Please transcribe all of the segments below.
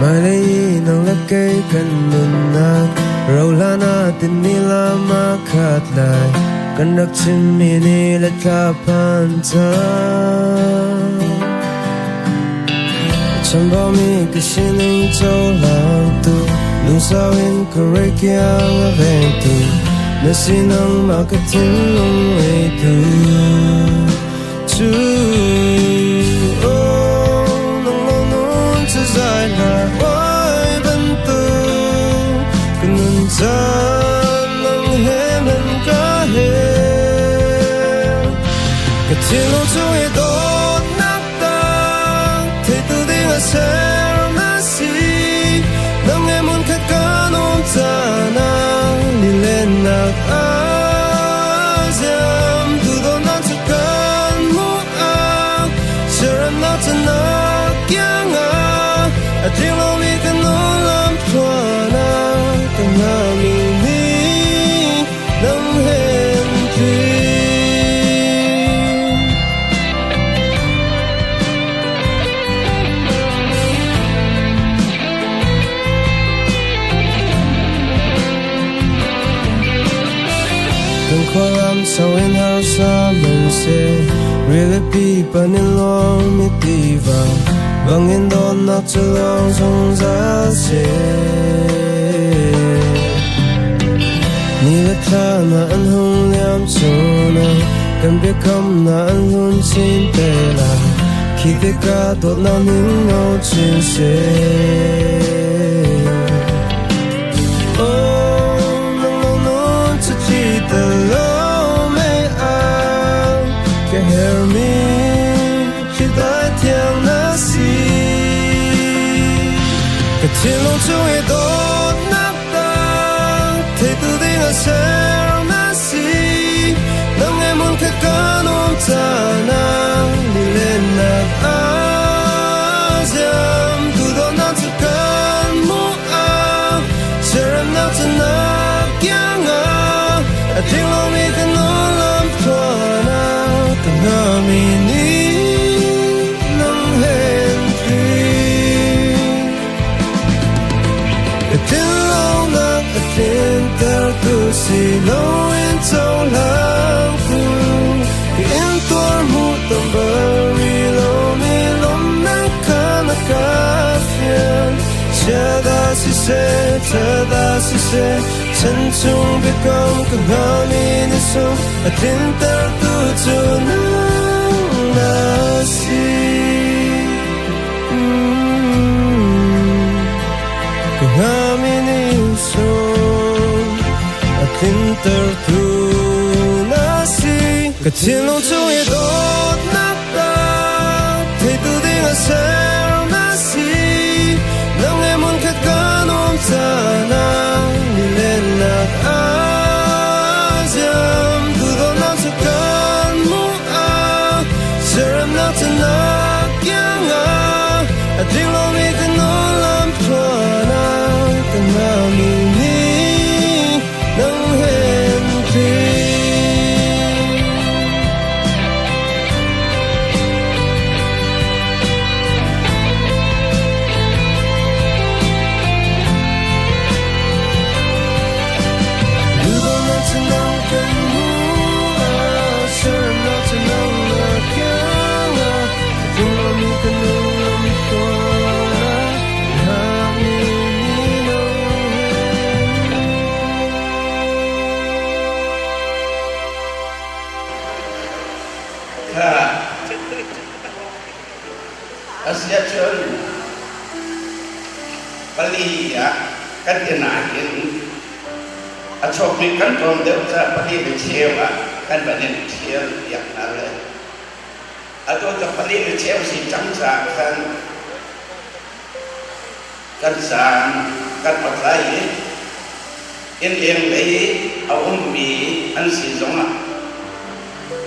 Hmailei i nang le kei kan nunnak rauhhlan ah timi lam aa khat lai. Kan rak chimmi ni le thla phan cang. Chambaumi ka sining cohlangtu lungsau in ka reikiang a vengtu na si nangmah ka thinlung ngeitu. Cu oh, nang lo nun cu zai hlah oi bantuk ka nun caan nang he man ka he ka thinlung chung i dawtnak tang theitu ding a ser na si nang he mun khat kan um caan ah lilennak ah ziam duhdawtnak cu kan hmuh ah siaremnak cu na kiang ah a tling lomi kan nun lam thluan ah ka hngami ni nang he an tling. Kan khuaram sau in harsa hmanhseh rilipi pan in luangmi tiva bangin dawtnak cu luang zungzal seh. Ni le thla na an hung liam chungah kan biakamnak an hlun chin te lai. Khi tikah dawtnak ning no chin seh. Oh, nang lo nun cu thi tel lo mei ah ka hermi khi dai thiang na si. Ka thinlung chung i dawtnak tang theitu ding a ser na si. Nang he mun khat kan um caan ah lilennak ah ziam duhdawtnak cu kan hmuh ah siaremnak cu na kiang ah a tling lomi kan nun lam thluan ah ka hngami ni nang he an tling. Ka thinlungnak a tlintertu si loin cohlangtu ka intuar hmuh tam bal rih lomi lawmhnak kha na ka fian. Chia dah siseh, ṭha dah siseh, chan chung biakam ka hngami ni sung a tlintertu cu nang na si. Ka hngami ni sung a tlintertu na si. Ka thinlung chung i dawtnak tak theitu ding a ser na si. Nang he mun khat kan um caan ah nilennak ah ziam duhdawtnak cu kan hmuh ah siaremnak cu na kiang ah a tling lomi kan nun lam thluan ah ka hngami ni nang he an tling. Duhdawtnak cu nang kan hmuh ah siaremnak cu nang na kiang ah a tling lomi kan nun lam thluan ah ka hngami ni nang he an Kha a si ahcun pali ah kan ti nain a chuakmi kan tlawm deuh caah pali le cheu ah kan van in ṭhial piak hna le atu cu pali le cheu si cang caah khan kan caan kan ot lai i innleng lei a ummi an si zongah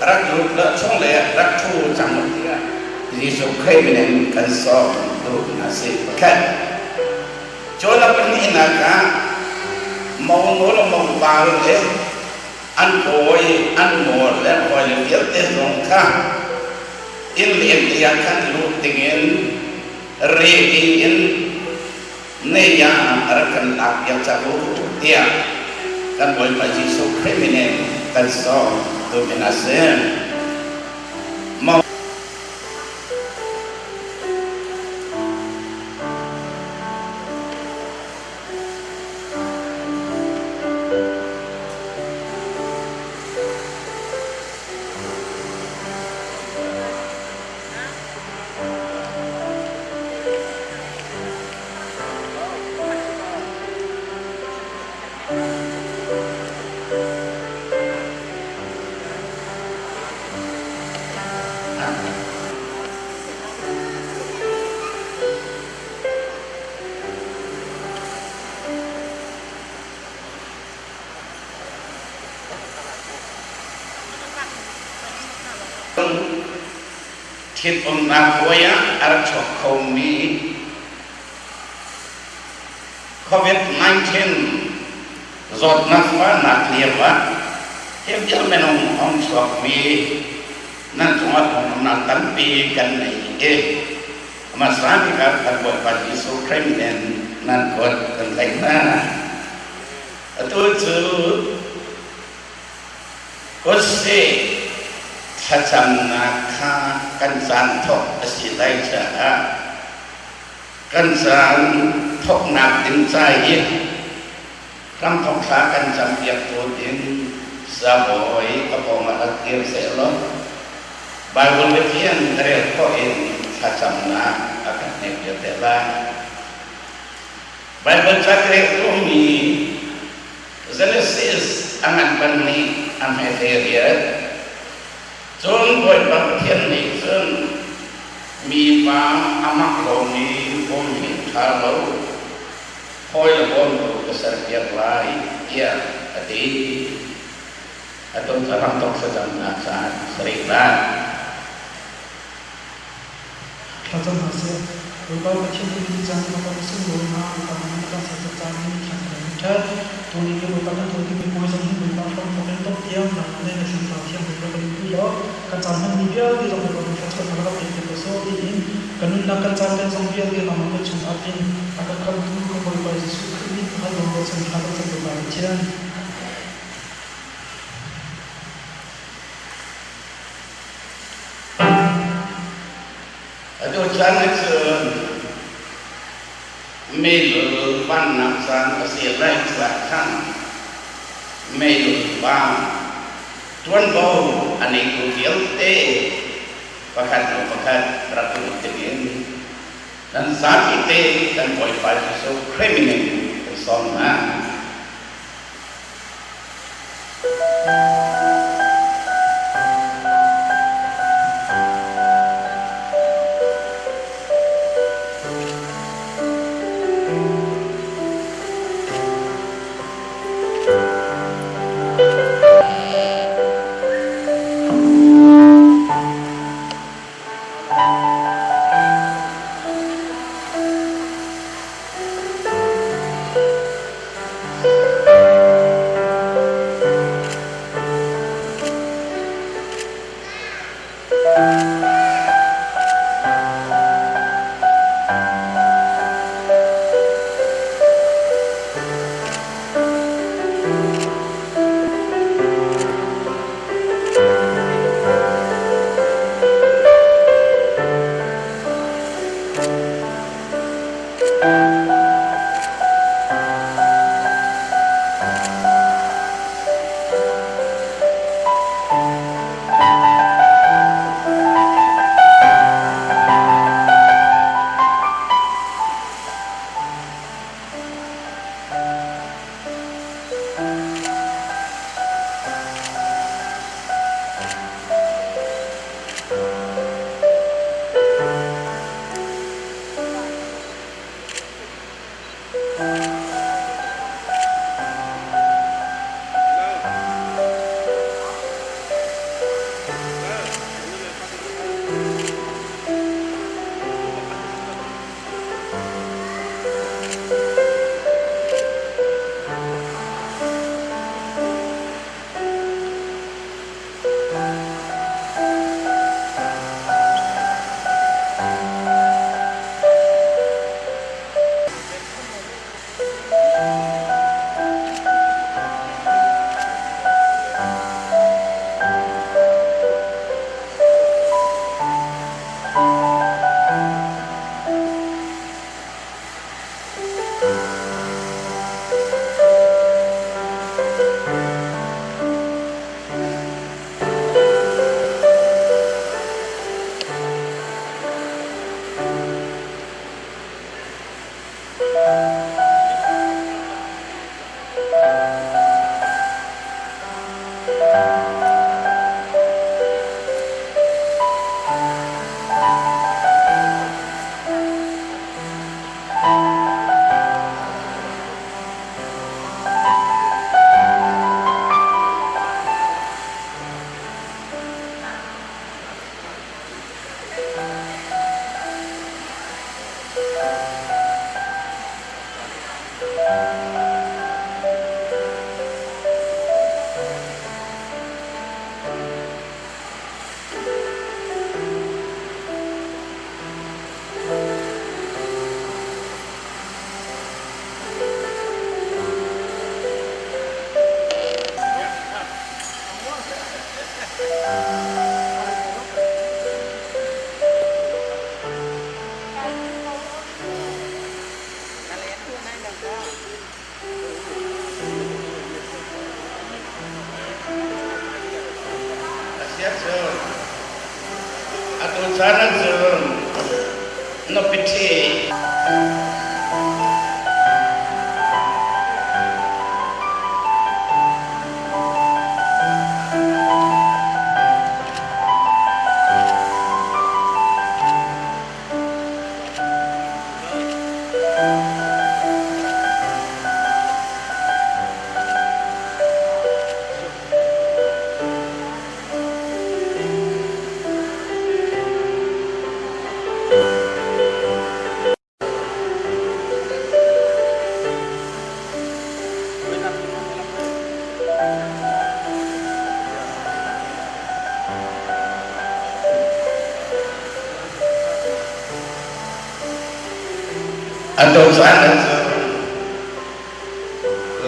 rak lut le chung le rak ṭhu cang u tiah Jesuh Khrih min in kan sawm duh hna si. Pakhat. Cu la pahnihnak ah monu le mopa le an kawi an mawl le an hawile vialte zong kha inn leng tiang khan lut dingin ready in. Nei ah a rak kan lak piak cang u tiah kan Bawipa Jesuh Khrih min in kan sawm tu min a si. Ṭhitumnak puai ah a rak chuak khomi COVID-19 zawtnak fahnak lio ah hi vial minung hong chuakmi nan cungah lungnuamnak tampi kan nei i hmasa bik ah kan Bawipa Jesuh Khrih min in nan kut kan tlaih hna. Atu cu Kutsi thlacamnak kha kan caan thawk a si lai caah kan caan thawknak ding ca i hramthawk thla kan campiak tu ding zabawi a pawng ah rak dir sehlaw Bible biafiang rel khawh in thlacamnak a kan hnek piak te lai. Bible ca ka rel tuahmi Genesis a ngan ban nih a hmete riat. Cun Bawipa Pathian nih cun mipa a mak lomi bawm hi ṭha lo, hawi le bawmtu ka serpiak lai tiah a ti. Atu cu ramtong thlacamnak caan sarih lai. Thlacam hna seh. Bawipa Pathian nih ni caan na kan sunglawi hna, Bawipa nih na kan sersiam caan hi thla kan in ṭhat. Tuni hi Bawipa kan tuah dingmi puai zong hi Bawipa hramthawk in dongh tiang nangmah le na Thlarau Thianghlim rak kan in pui law kan caan hmanmi vialte zong Bawipa nih thluachuahnak rak pek te ko sawh tiin kan nunnak kan caan kan zong vialte nangmah kut chungah in a kan khamhtu kan Bawipa Jesuh Khrih min hal law ruahchan thla kan cam Bawipa Pathian. Atu caan ahcun meilul vannak caan a si lai caah khan meilul vang ṭuanvo a neitu vialte pakhat hnu pakhat rak lut dingin nan zapi te kan Bawipa Jesuh Khrih min in kan sawm hna. Asiahcun, atu caan ahcun nupi ṭhi Atu caan ahcun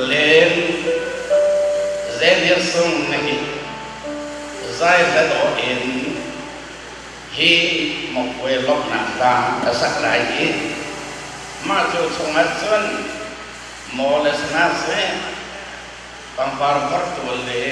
len zeilian sung na hi zai hla dawh in hi mawkwe lawmhnak hla ka sak lai i mah cu chungah cun maw le sna seh pangpar vawrtual le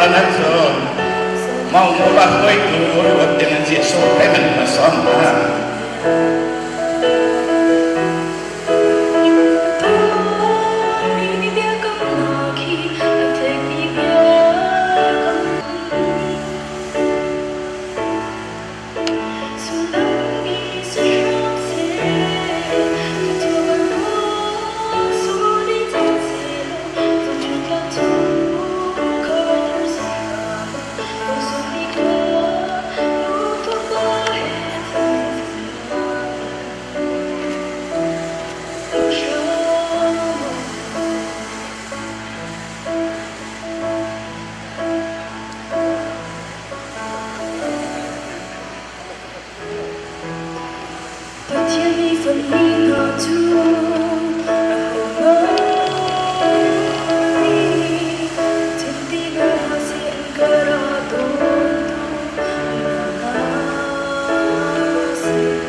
Tuchan ahcun Mangmu ah hruaitu ruat ding in Jesuh payment na sawm hna. Pathian nih fammi hna cu ahohmanh nih chimti hna hlah seh an ka ra tawntu hna seh.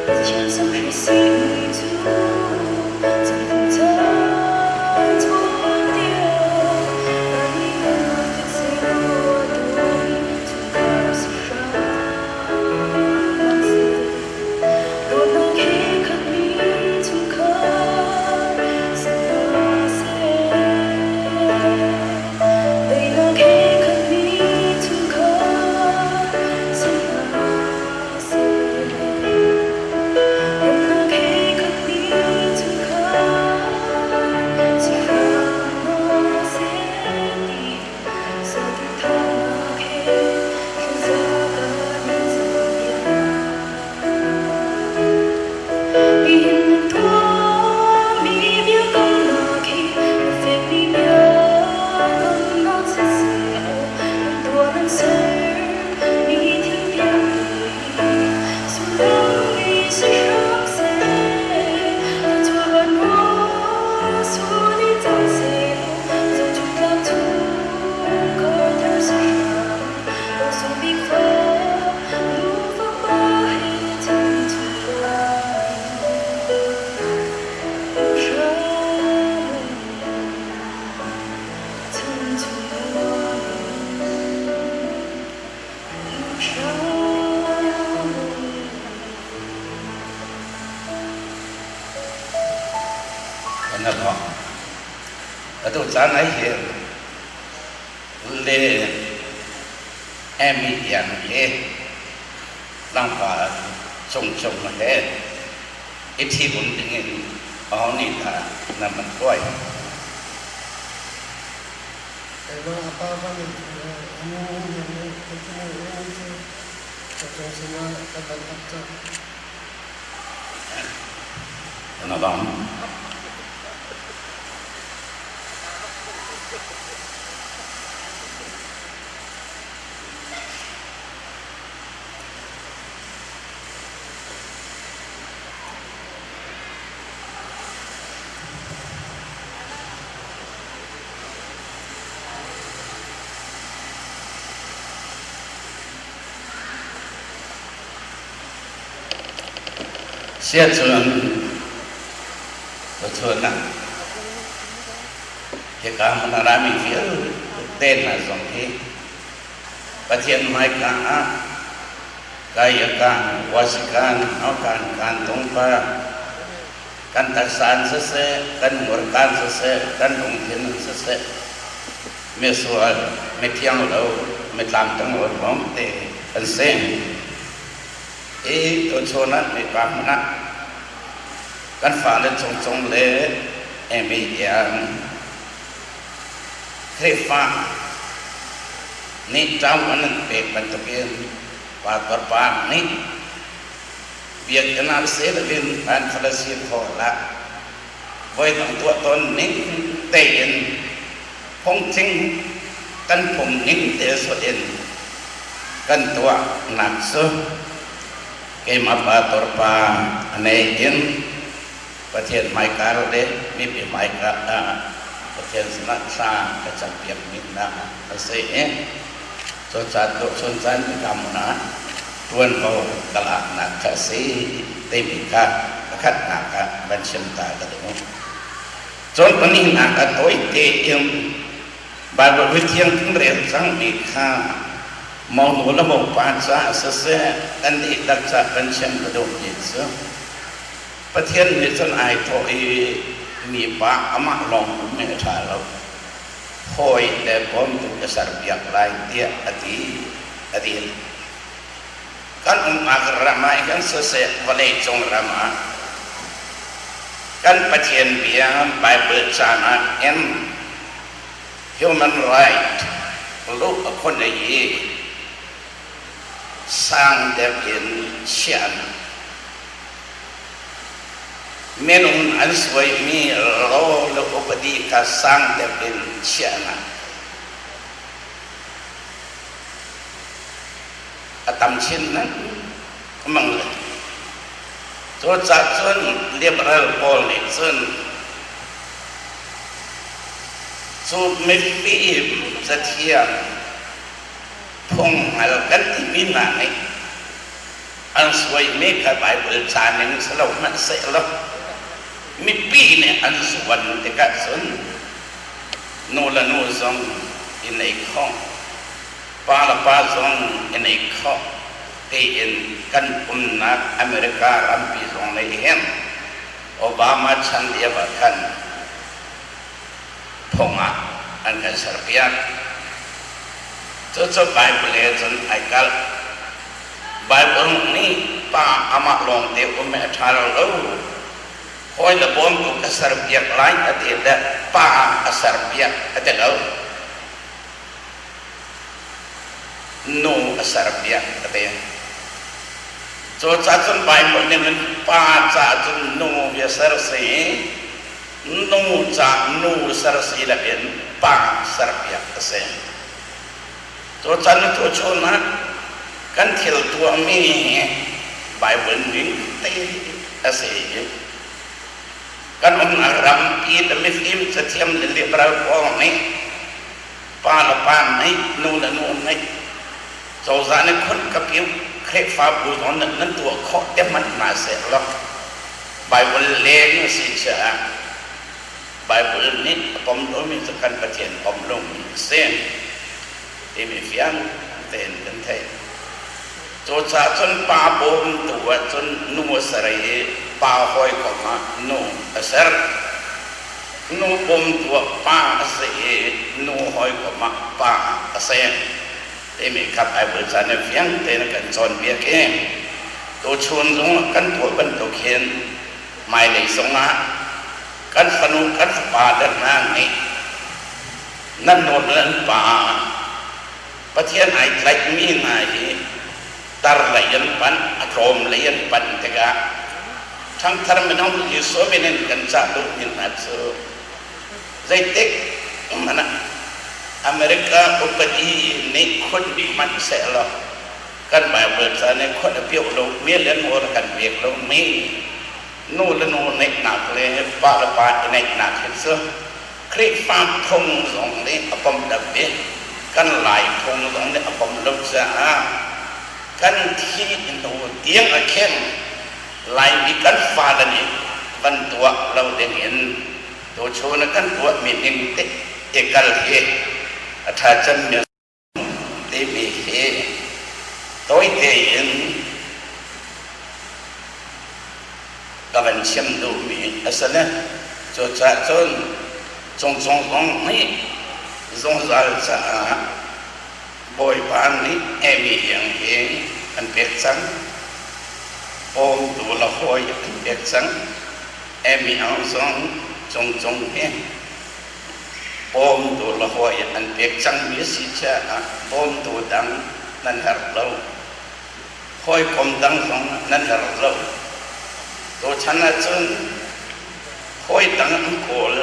Pathian samhri simi cu Na thawng. Atu caan ai hi le emi tiang hi tlangval cungcung he i ṭhitum dingin aho nih dah na man hruai? Keimah a pa ka min a nu min ka nu cu ka cung sinah ka van ap cang. Na bang. Siacun tuchun ah hika hmun a rami vialte hna zong hi Pathian hmaika ah Kayakan, Wasikan, Haukan, Kantungpa, kan taksa in siseh, kan hmurka in siseh, kan lungthin in siseh, misual, mithiang lo, mitlamtling lo lawngte kan si. Hi tuchun ah mipa hmun ah kan fale cungcung le Amy tiang Khrihfa nih ṭam an an pek bantukin pastor pa nih biakinn ah si loin an Farasi hall ah voidang tuah tawn ning tein phungtling kan phung ning te sawt in kan tuah nak cu keimah pastor pa a nei in Pathian hmaika le mipi hmaika ah Pathian sinah thla ka campiak mi hna a si i cucaah tuahchun caan hika hmun ah ṭuanvo ka laknak kha a si timi kha pakhatnak ah van chim ta ka duh. Cun pahnihnak ah tawi tein Baibal Cathiang kan rel cangmi kha monu le mopa caah siseh, kan dihlak caah kan chim ka duhmi cu Pathian nih cun ai thawh i mipa amah lawng um hi a ṭha lo. Hawi le bawmtu ka serpiak lai tiah a ti a ti. Kan umnak ram ah hin siseh vawleicung ram ah kan Pathian bia Bible caan ah hin human right luh a khon i sang deuh in chiah minung an suaimi law le upadi kha sang deuh in chiahnak a tam chin lengmang le cucaah cun liberal pawl nih cun cu mifim cathiang phung hngal kan timi hna nih an suaimi kha Baibal ca ning si lo hmanhsehlaw mipi nih an zuan tikah cun nu le nu zong i nei kho, pa le pa zong i nei kho tiin kan umnak America rampi zong nih hin Obama chan lio ah khan phung ah an kan serpiak. Cucu Bible he cun ai kalh. Bible nih pa amah lawngte um hi a ṭha lo. Hawi le bawmtu ka serpiak lai a ti le pa a serpiak a ti lo. Nu a serpiak a ti. Cucaah cun Bible nih hin pa caah cun nu hi a ser si i nu ca nu ser si loin pa serpiak a si. Tuchan tuchun ah kan thil tuahmi hi Bible ning te a si i kan umnak rampi le mifim cathiam le liberal pawl nih pa le pa nih nu le nu nih cozah nih khun ka piu Khrihfabu zong nih nan tuah khawh te hmanh hna seh law Bible leng a si caah Bible nih a pom lomi cu kan Pathian pom lomi a si timi fiang tein kan theih. Cucaah cun pa bawmtu ah cun nu a ser i pa hawikom ah nu a ser. Nu bawmtu ah pa a si i nu hawikom ah pa a si. Timi kha Bible ca nih fiang tein a kan cawnpiak i tuchun zong kan tuah bantuk hin hmailei zongah kan fanu kan fapa le hna nih nan nawl nan pa Pathian ai tlaihmi hna hi tar lei an panh a tlawm lei an panh tikah ṭhangthar mino Jesuh min in kan cah duhmi hna cu zeitik hmanh ah America upadi nih khun hmanh sehlaw kan Bible ca nih khon a pioh lo mi le nawl a kan pek lo mi nu le nu neihnak le pa le pa i neihnak hi cu Khrihfa phung zong nih a pom lo i kan Lai phung zong nih a pom lo caah kan thi hnu tiang a khen Laimi kan fale nih van tuah lo ding in tuchun ah kan tuahmi ning te i kal hi a ṭha cemmi timi hi tawite in ka van chim duhmi a si le cucaah cun cungcung zong nih zungzal caah Bawipa nih Amy Iang hi an pek cang. Bawmtu le hawi an pek cang. Amy Aung zong cungcung hi Bawmtu le hawi an pek cangmi si caah bawmtu dang nan herh lo. Hawikom dang zong nan herh lo. Tuchan ahcun hawi dang an kawl,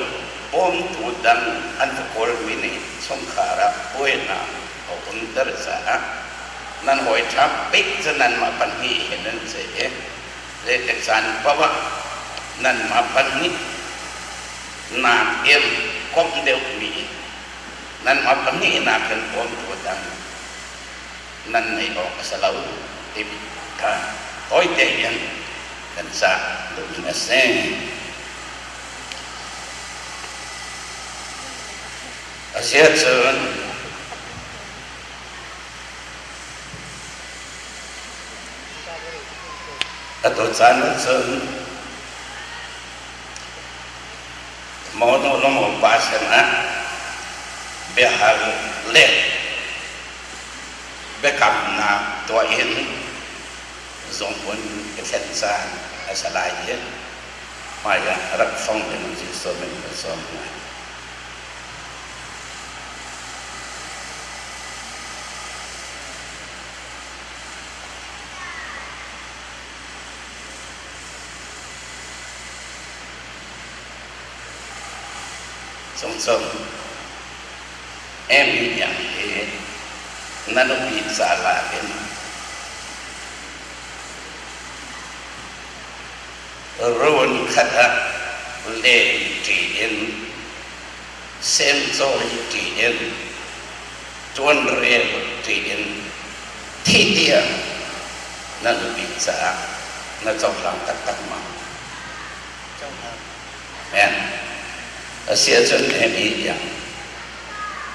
bawmtu dang an va kawlmi nih chungkhar ah buainak a umter caah nan hawi ṭha bik cu nanmah pahnih he nan si i zeitik caan paoh ah nanmah pahnih nakin komh deuhmi nanmah pahnih nakin bawmtu dang nan neih awk a si lo timi kha tawite in kan cah duhmi a si. Asiahcun atu caan ahcun monu le mopa sinah biahal le biakamnak tuah in zunghmun i thlen caan a si lai i hmaiah rak fong ding Jesuh min ka sawm hna. Cungcung Amy Iang hi na nupi ca lak in Run khat ah len ṭi in, semcawi ṭi in, ṭuanrel ṭi in thih tiang na nupi caah na cohlang taktak ma? Cohlang. Amen. A si ahcun hemi tiang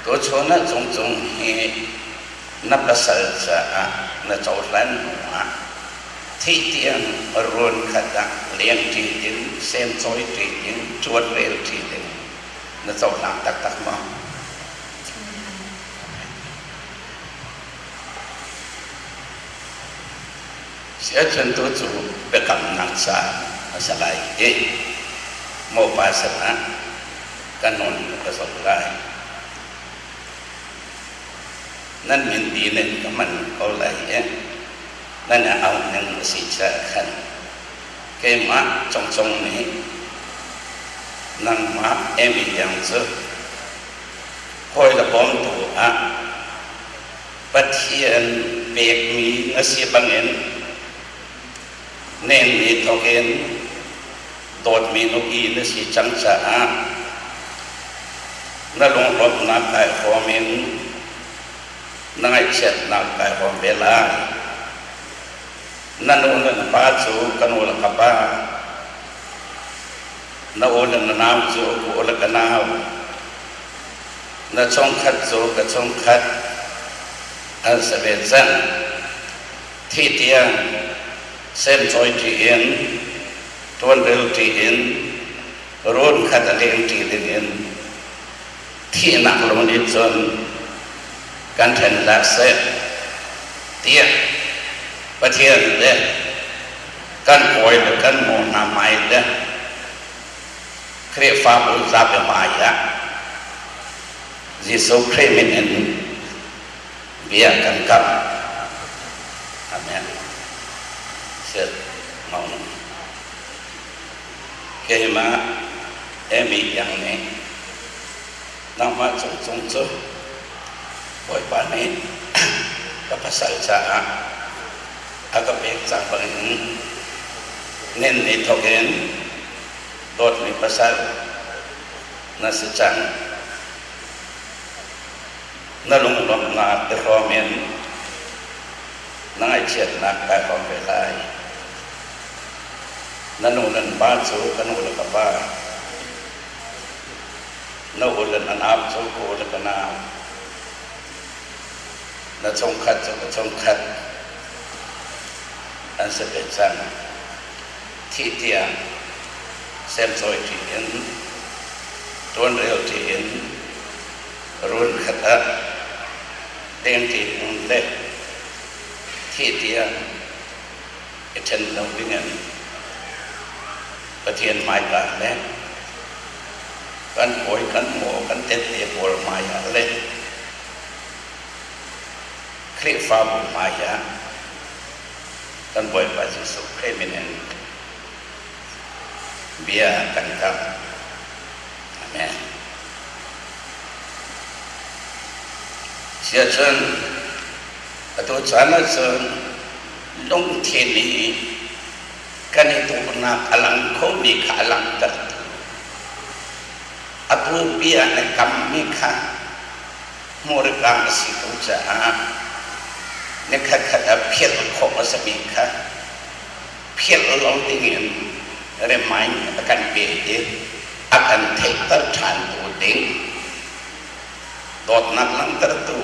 tuchun ah cungcung hi na pasal caah na cohlan hnu ah thih tiang run khat ah leng ṭi in semcawi ṭi in ṭuan rel ṭi ding na cohlang taktak maw? Siahcun tu cu biakamnak ca a si lai i mopa sinah ka nawn ka zoh lai. Nan min din in ka hman ko lai i nan i auh ning a si caah khan keimah Congcong nih nangmah Amy Yang cu hawi le bawmtu ah Pathian pekmi na si bangin nenmi thawkin dawtmi nupi na si cang caah na lunglawmhnak kai hrawm in na ngaihchiatnak kai hrawm ve lai. Na nu le na pa cu ka nu le ka pa, na u le na nau cu ka u le ka nau, na chungkhat cu ka chungkhat an si ve cang. Thi tiang semcawi ṭi in, ṭuanrel ṭi in, run khat a leng ṭi dingin thihnak lung nih cun kan ṭhen hlah seh tiah Pathian le kan kawi le kan maw hna hmai le Khrihfabu zapi hmai ah Jesuh Khrih min in bia kan kamh. Amen. Sit ngong. Keimah Amy Yang nih nangmah cungcung cu Bawipa nih ka pasal caah a ka pek cang bangin nen ni thawk in dawtmi pasal na si cang. Na lunglawmhnak i hrawm in na ngaihchiatnak kai hrawm ve lai. Na nu le na pa cu ka nu le ka pa, na u le na nau cu ka u le ka nau, na chungkhat cu ka chungkhat an si ve cang. Thih tiang semcawi ṭi in, ṭuanrel ṭi in, run khat ah dengṭi hmun le thih tiang i ṭhen lo dingin Pathian hmaika le kan hawi kan maw kan tette pawl hmaiah le Khrihfabu hmaiah kan Bawipa Jesuh Khrih min in bia kan kamh. Amen. Siahcun atu caan ahcun lungthin i kan i duhnak a lang khomi kha a langhtertu atu bia na kammi kha hmurka a si ko caah nikhat khat ah philh khawh a simi kha philh lo dingin remind a kan pe i a kan theihter ṭhantu ding. Dawtnak langhtertu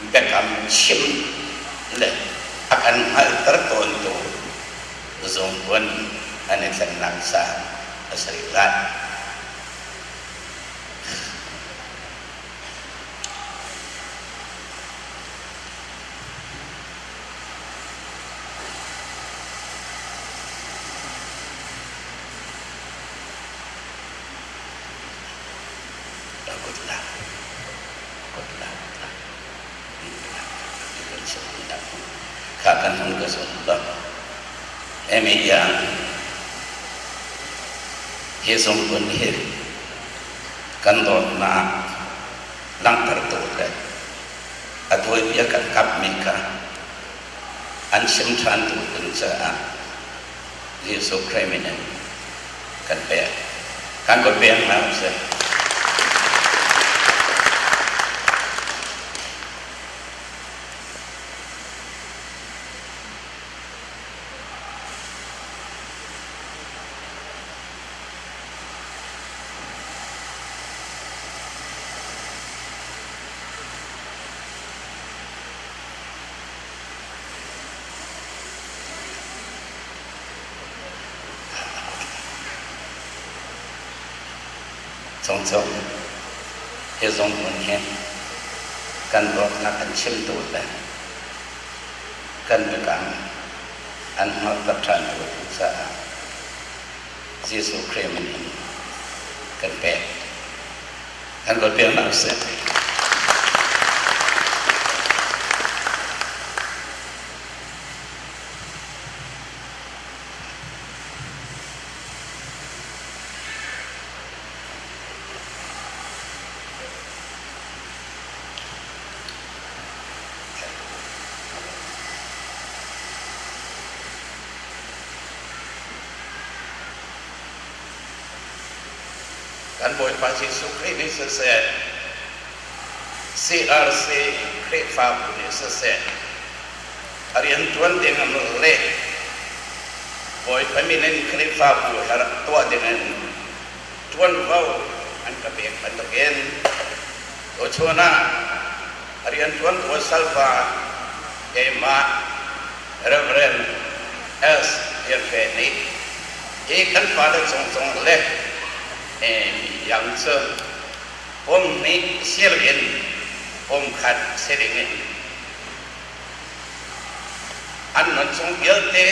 biakam chim le a kan hngalhter tawntu zungbuan an i thlennak caan a si rih lai. Kha kan hun ka zum lo. Emi yang hi zungvun hi kan dawtnak langhtertu le a tuanbia kan kapmi kha an chim ṭhantu ding caah Jesuh Khrih min in kan pek. Kan kut pek hna usih. Cungcung hi zung hmun hi kan dawtnak kan chimtu le kan biakam an hngalhter ṭhantu ding caah Jesuh Khrih min in kan pek. Kan kut pek hna usih. Kan Bawipa Jesuh Khrih nih siseh, CRC Khrihfabu nih siseh, a rianṭuan ding in le Bawipa min in Khrihfabu he rak tuah dingin ṭuanvo an ka pek bantukin tuchun ah a rianṭuantu salpa keimah Reverend S. Lian Hre nih hi kan fale cungcung le yang cu pum nih sir in pum khat si dingin An nunchung vialte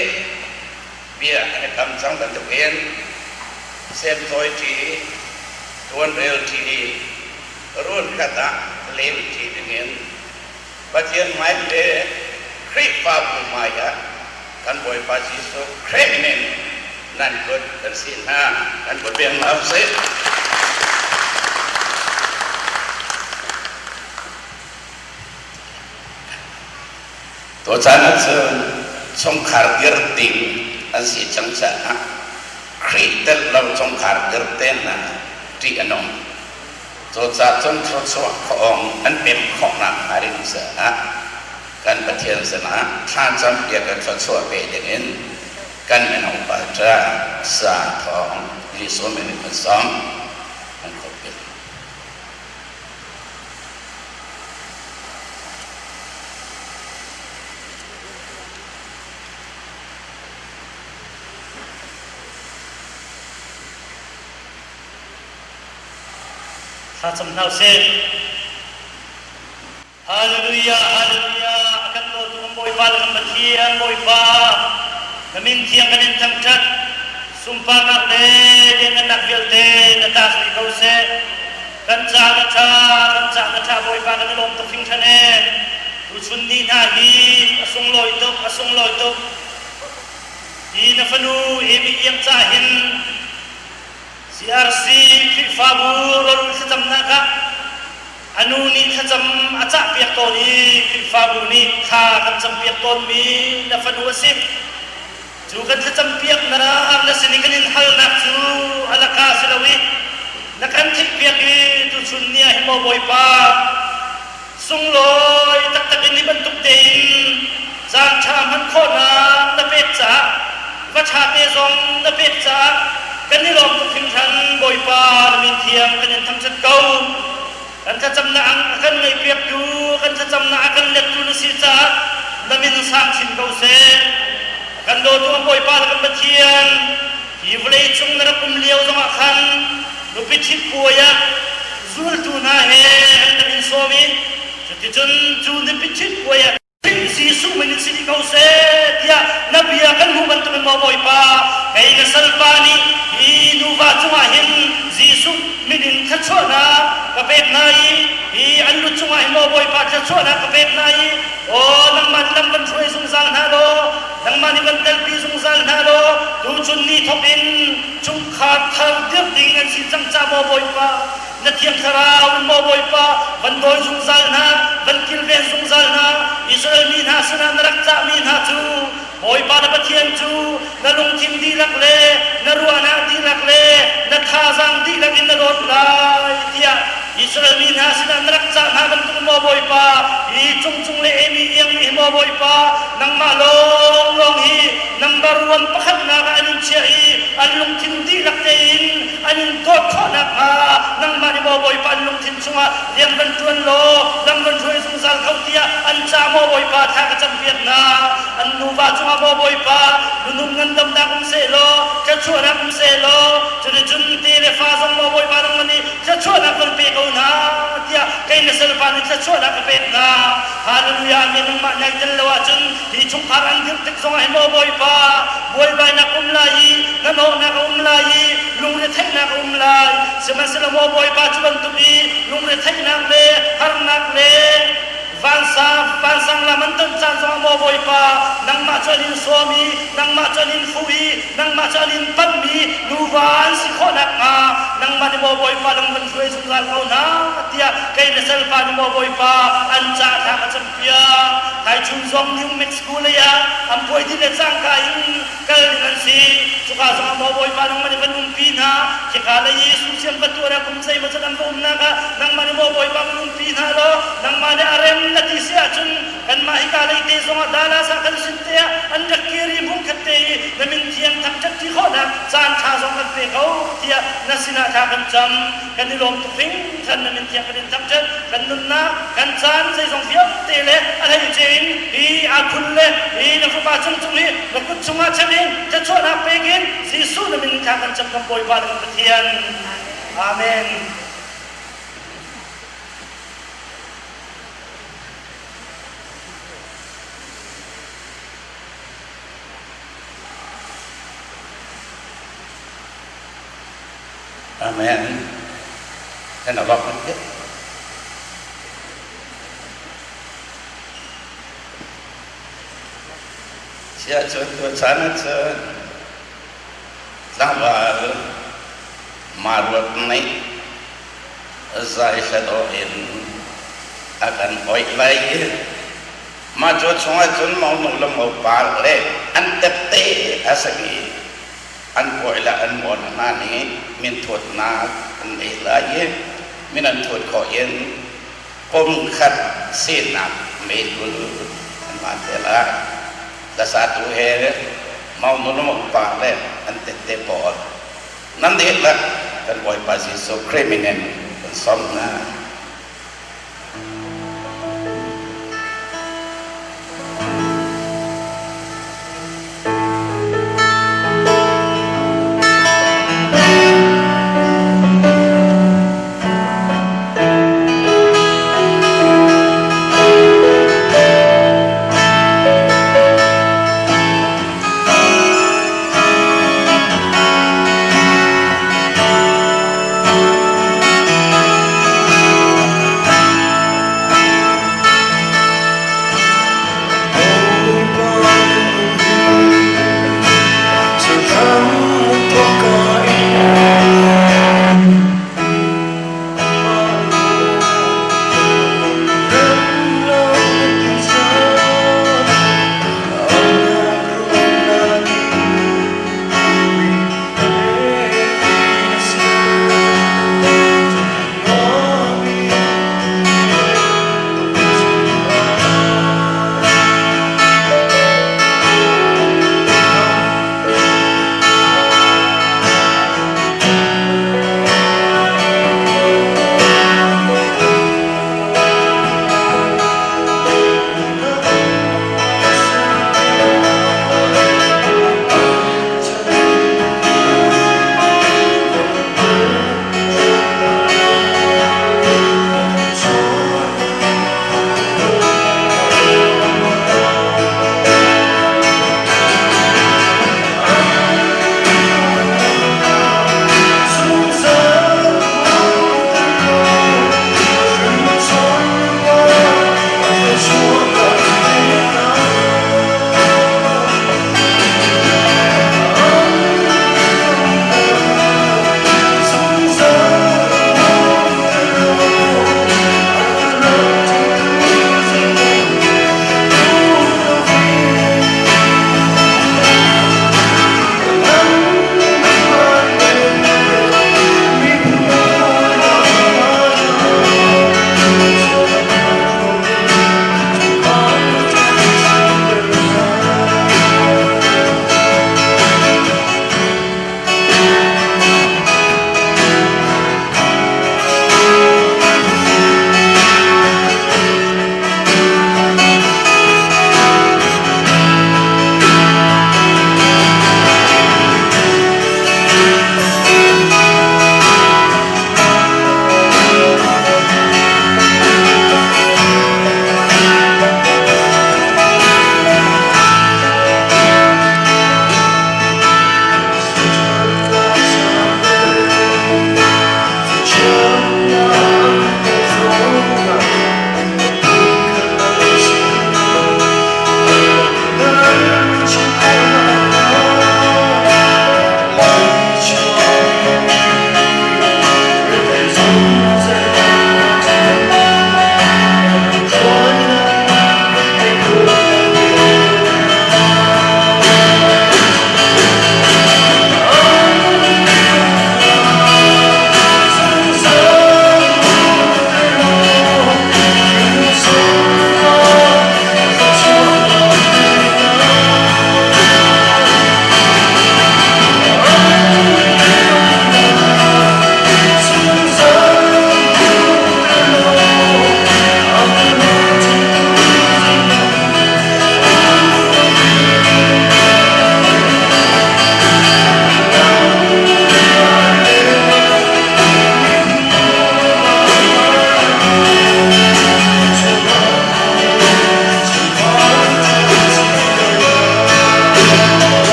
bia an i kam cang bantukin semcawi ṭi, ṭuanrel ṭi, runkhat ah lem ṭi dingin Pathian hmai le Khrihfabu hmaiah kan Bawipa Jesuh Khrih min in nan kut kan sih hna, nan kut pek hna usih. Tuchan ahcun chungkhar dirh ding an si cang caah Khrih telh lo chungkhar dirh te hna ṭih a nung. Cucaah cun thluachuah khuaawng an pemh khawhnak hnga ding caah kan Pathian sinah thlacam piak in thluachuah pe dingin kan mino pa ṭa sa thawng Jesuh min in kan sawm. An khuapi. Thlacam hna usih. Hallelujah, hallelujah. A kan dawtu kan Bawipa le kan Pathian Bawipa. Na min thiang kan in thangṭhat. Sunparnak le lianngannak vialte na ta si ko seh. Kan ca na ṭha, kan ca na ṭha Bawipa kan i lawm tuk hringhran ee. Tuchun ni hna hi a sunglawi tuk, a sunglawi tuk. Hi na fanu Amy Iang ca hin CRC Khrihfabu rawlulh thlacamnak ah a nu nih thlacam a cahpiak tawn i Khrihfabu nih thla kan campiak tawnmi na fanu a si. Cu kan thlacampiak na sin i kan in halnak cu a laka si lo i na kan theihpiak i tuchun ni ah hin maw Bawipa sunglawi taktak in hi bantuk tein caan ṭha hman khawhnak na pek caah va ṭha te zong na pek caah kan i lawm tuk hringhran Bawipa na min thiang kan in thangṭhat ko. Kan thlacamnak a kan ngaihpiaktu, kan thlacamnak a kan lettu na si caah na min sang chin ko seh. Kan dawtu kan Bawipa le kan Pathian, hi vawlei cung na rak um lio zongah khan nupi ṭhit puai ah zultu hna he an rak in sawm i cuticun cu nupi ṭhit puai ah Jesuh min in si dih ko seh tiah na bia kan hmuh bantukin maw Bawipa, kei na salpa nih hi nuva cungah hin Jesuh min in thluachuahnak ka pek hna i hi an lu cungah hin maw Bawipa thluachuahnak ka pek hna i aw nangmah nih lam van hruai zungzal hna law nangmah nih van telpi zungzal hna law tuchun ni thawk in chungkhar thar dirh ding an si cang ca maw Bawipa na Thiang Thlarau in maw Bawipa van dawi zungzal hna, van kilven zungzal hna. Israel mi hna sinah na rak cahmi hna cu Bawipa na Pathian cu na lungthin dihlak le na ruahnak dihlak le na thazaang dihlak in na dawt lai tiah Israel mi hna sinah na rak cah hna bantuk maw Bawipa hi Cungcung le Amy Iang nih hi maw Bawipa nangmah lawnglawng hi number one pakhatnak ah an in chiah i an lungthin dihlak tein an in dawt khawh nakhnga nangmah nih maw Bawipa an lungthin chungah rian van ṭuan law lam van hruai zungzal ko tiah an ca maw Bawipa thla ka campiak hna. An nuva cungah maw Bawipa nunung ngandamnak um sehlaw thluachuahnak um sehlaw cuticun te le fa zong maw Bawipa nangmah nih thluachuahnak van pe ko hna tiah kei na salpa nih thluachuahnak ka pek hna. Hallelujah Amen. Nangmah nai tel lo ahcun hi chungkhar an dirh tik zongah hi maw Bawipa buaibainak um lai i hnahnawhnak a um lai i lungretheihnak a um lai. Sihmanhsehlaw maw Bawipa cu bantuk i lungretheihnak le harnak le vansang vansang lam an ton caan zongah maw Bawipa nangmah cu an in sawm i nangmah cu an in fuh i nangmah cu an in panhmi nuva an si khawh nakhnga nangmah nih maw Bawipa lam van hruai zungzal ko hna tiah kei na salpa nih maw Bawipa an caah thla ka campiak. Thaichun zong New Mexico lei ah an puai dih le cangka in kal ding an si. Cuka zongah maw Bawipa nangmah nih van umpi hna, khika lei i Susian va tuah kum zeimaw zat an va umnak ah nangmah nih maw Bawipa van umpi hna law nangmah nih a rem na ti si ahcun kanmah hika lei te zongah Dallas ah kan sin te ah an rak kir i hmunkhat te i na min thiang thangṭhat ṭi khawhnak caan ṭha zong kan pe ko tiah na sinah thla kan cam. Kan i lawm tuk hringhran na min thiang kan in thangṭhat. Kan nunnak, kan caan zeizong vialte le a hleice in hi aa khun le hi na Fapa Cungcung hi na kut chungah chan in thluachuahnak pek in Jesuh na min thla kan cam kan Bawipa le kan Pathian. Amen. Amen. Kan a vak te. Sia cun tu chan cun tlangval maruat nih zai hla in a kan oih lai i mah cu chungah cun monu le mopa le an tette a sami an kawi le an mawn hna nih minthutnak an ngei lai i min an thut khawh in pumkhat sinak meihul an hman te lai. Hlasatu he monu le mopa le an tette pawl nan dihlak kan Bawipa Jesuh Khrih min in kan sawm hna.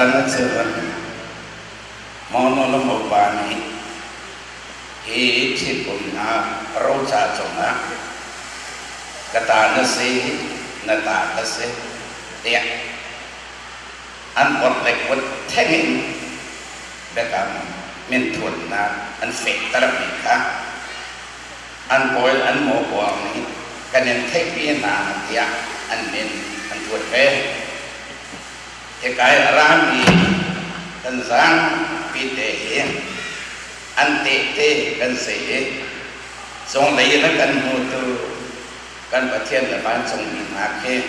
Tuchan ahcun Mono le Mopa nih hi ṭhitumnak roca cungah ka ta na si, na ta ka si tiah an orhlei kut theng in biakam minthutnak an fehtermi kha an kawi an mawkuang nih kan in theihpi hna tiah an min an thut ve. Hika i a rami kan zaangpi te hi an tehte kan si i cunglei in a kan hmutu kan Pathian le vancungmi hna khi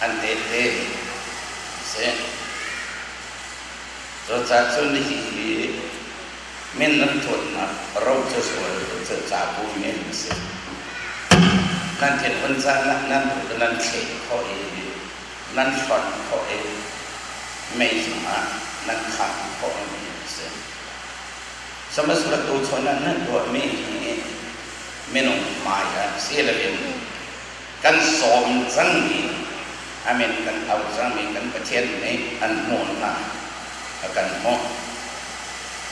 an tehte a si. Cucaah cun hihi min nan thutnak ro cu sual cu cabu men a si. Nan thinhun caan ah nan duh nan thleh khawh i nan hlonh khawh i mei cungah nan khangh khawhmi a si. Sihmanhsehlaw tuchun ah nan tuahmi hi minung hmai ah si loin kan sawm cangmi a min kan auh cangmi kan Pathian nih an hmuh hna, a kan hmuh.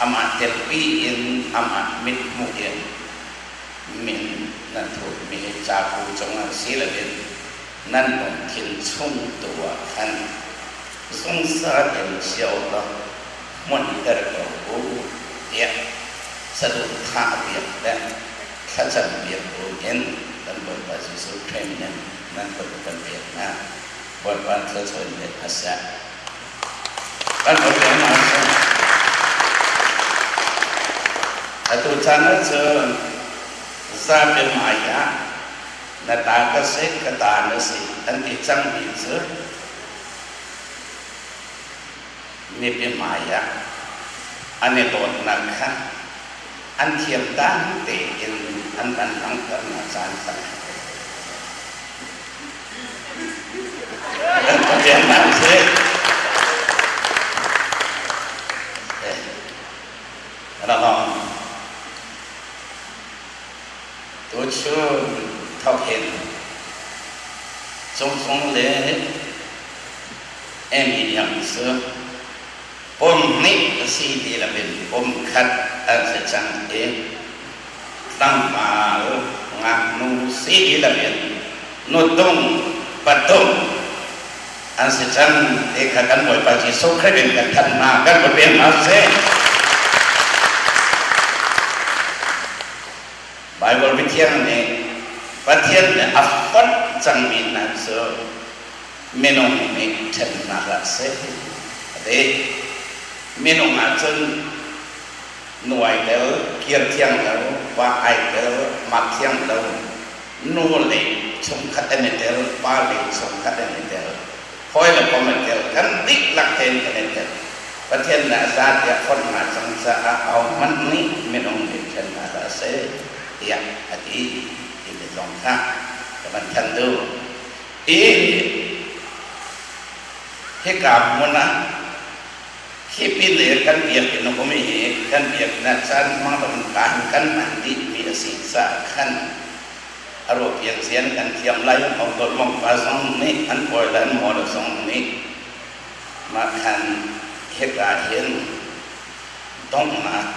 Amah telpi in amah mithmuh in min nan thutmi cabu cungah si loin nan lungthin chung tu ah khan zungzal in chia ulaw hmunter ko u tiah saduhthah piak le thlacam piak buin kan Bawipa Jesuh Khrih min nan kut kan pek hna. Bawipa thluachuah in a seh. Kan Bawipa hna seh. Atu caan ahcun zapi hmai ah na ta ka si, ka ta na si an ti cangmi cu mipi hmai ah an i dawtnak kha an thiam dan tein an van langhternak caan kha kan Pathian si. Ramang Tuchun thawk in Cungcung le Amy Young cu pum hnih a si ti loin pum khat an si cang i tlangval ngaknu si ti loin nutung patung an si cang ti kha kan Bawipa Jesuh Khrih in kan thanh hna kan va pek hna seh. Baibal Biathiang nih Pathian nih a fonh cangmi hna cu minung nih ṭhen hna hlah seh a ti. Minung ahcun nuai tel, kir thiang lo, pa ai tel, mak thiang lo, nu le chungkhat an i tel, pa le chungkhat an i tel, hawi le kom an tel, kan dihlak tein kan i tel. Pathian nih a za tiah fonh hna cang caah ahohmanh nih minung nih ṭhen hna hlah seh tiah a ti timi zong kha ka van thanh duh. I hika hmun ah hi pin le kan biakinn a um i kan biakinn ah caan hmang loin kaan kan hman dihmi a si caah khan a ruahpiak zian kan thiam lai mong pa zong nih an kawi le an maw zong nih mah khan hika hin donghnak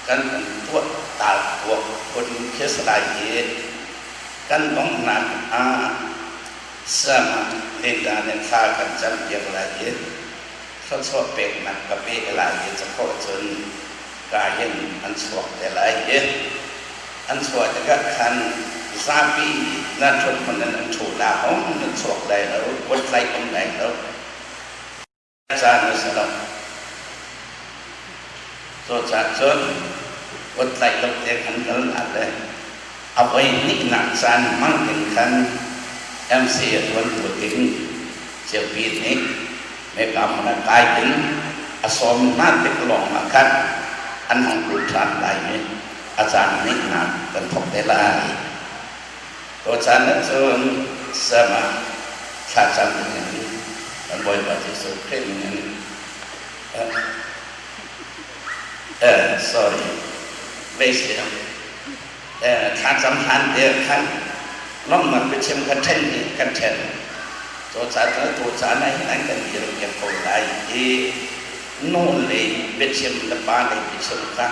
kan kan tuah tal tuak phun khi a si lai i kan donghnak ah sama Linda nih thla kan campiak lai i thluachuah peknak ka pe lai i cakhawh cun ka hin an chuak te lai i an chuah tikah khan zapi na ṭhut hmun in an ṭhu la hong nan chuak lai lo kut tlaih um lai lo caan a si lo cucaah cun kut tlaih lo te khan kal na le a voi hnihnak caan hmang ding khan MC a ṭuantu ding Ceupi nih meka hmun ah kai in a sawm hna tik lawng ah khan an hung lut ṭhan lai i a caan hnihnak kan thawk te lai. Tuchan ahcun sem ah thlacam ding in kan Bawipa Jesuh Khrih min in sorry veisiang thlacam hlan te khan lawmhnak biachim kha ṭhen hi kan ṭhen. Cucaah cun atu caan ah hin an kan dirpiak ko lai i nu lei biachim le pa lei biachim kha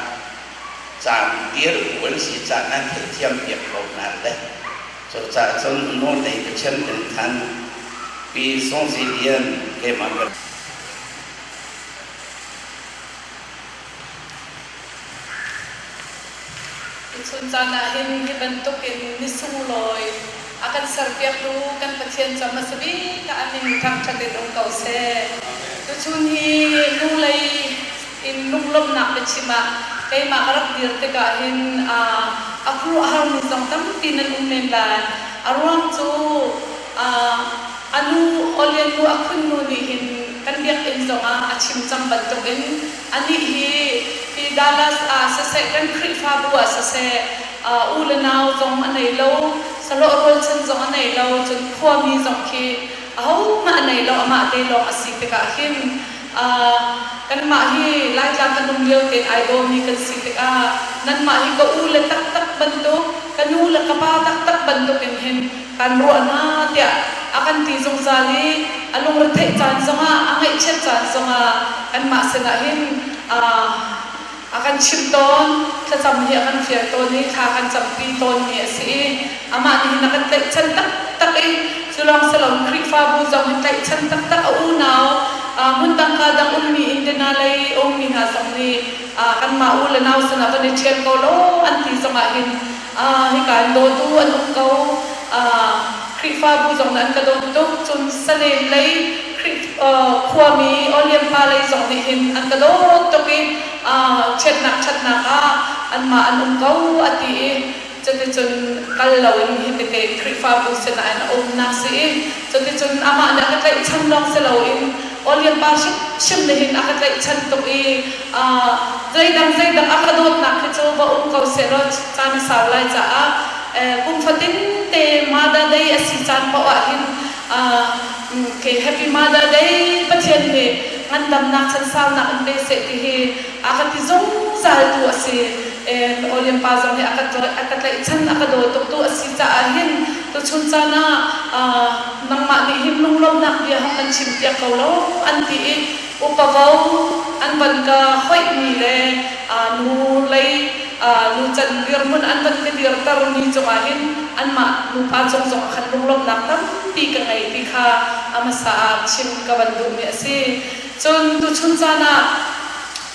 caan dir bu an si caah nan theihthiampiak ko hna le. Cucaah cun nu lei biachim in khan Pi Sung Zi Lian keimah ka Tuchun caan ah hin hi bantuk in ni sunglawi a kan serpiaktu kan Pathian cu a hmasa bik ah a min thangṭhat in um ko seh. Tuchun hi nu lei in lunglawmhnak biachim ah keimah ka rak dir tikah hin a khuaruahharmi zong tampi nan um men lai. A ruang cu a nu Olian nu a khunnu nih hin kan biakinn zongah a chim cang bantukin Anih hi hi Dallas ah siseh kan Khrihfabu ah siseh u le nau zong a nei lo, sahlawh rualchan zong a nei lo, cun khuami zong khi ahohmah a nei lo, amah te lawng a si tikah hin kanmah hi Laitlang kan um lio tein ai dawmi kan si tikah nanmah hi ka u le taktak bantuk, ka nu le ka pa taktak bantuk in hin kan ruah hna tiah a kan ti zungzal i a lungretheih caan zongah a ngaihchiat caan zongah kanmah sinah hin a kan chimh tawn, thlacam hi a kan fial tawn i thla kan campi tawnmi a si i amah nih hin a kan tlaihchan taktak i cu lawng si loin Khrihfabu zong hin tlaihchan taktak a unau hmun dang ka dang ummi Indiana lei ummi hna zong nih kanmah u le nau sinah van i ṭhial ko law an ti zongah hin Hika in dawtu an um ko. Khrihfabu zong nih an ka dawt tuk. Cun Salem lei khuami Oliampa lei zong nih hin an ka dawt tuk i chiatnak ṭhatnak ah anmah an um ko a ti i cuticun kal loin hitete Khrihfabu sinah in a umnak si i cuticun amah nih a ka tlaihchan lawng si loin Oliampa hrimhrim nih hin a ka tlaihchan tuk i Zeidang zeidang a ka dawtnak hi cu va um ko sehlaw caan a sau lai caah kum fatin te Mother Day a si caan paoh ah hin ke Happy Mother Day Pathian nih ngandamnak chansaunak in pe seh ti hi a ka ti zungzal tu a si. Olian pa zong nih a ka tlaihchan a ka daw tuk tu a si caah hin tuchun caan ah nangmah nih hin lunglawmhnak bia hong kan chim piak ko lo an ti i Upa vo an van ka hoihmi le nu lei nucan dirhmun an van ka dirtermi cungah hin anmah nupa cung zongah khan lunglawmhnak tampi ka ngei ti kha a hmasa ah chim ka van duhmi a si. Cun tuchun caan ah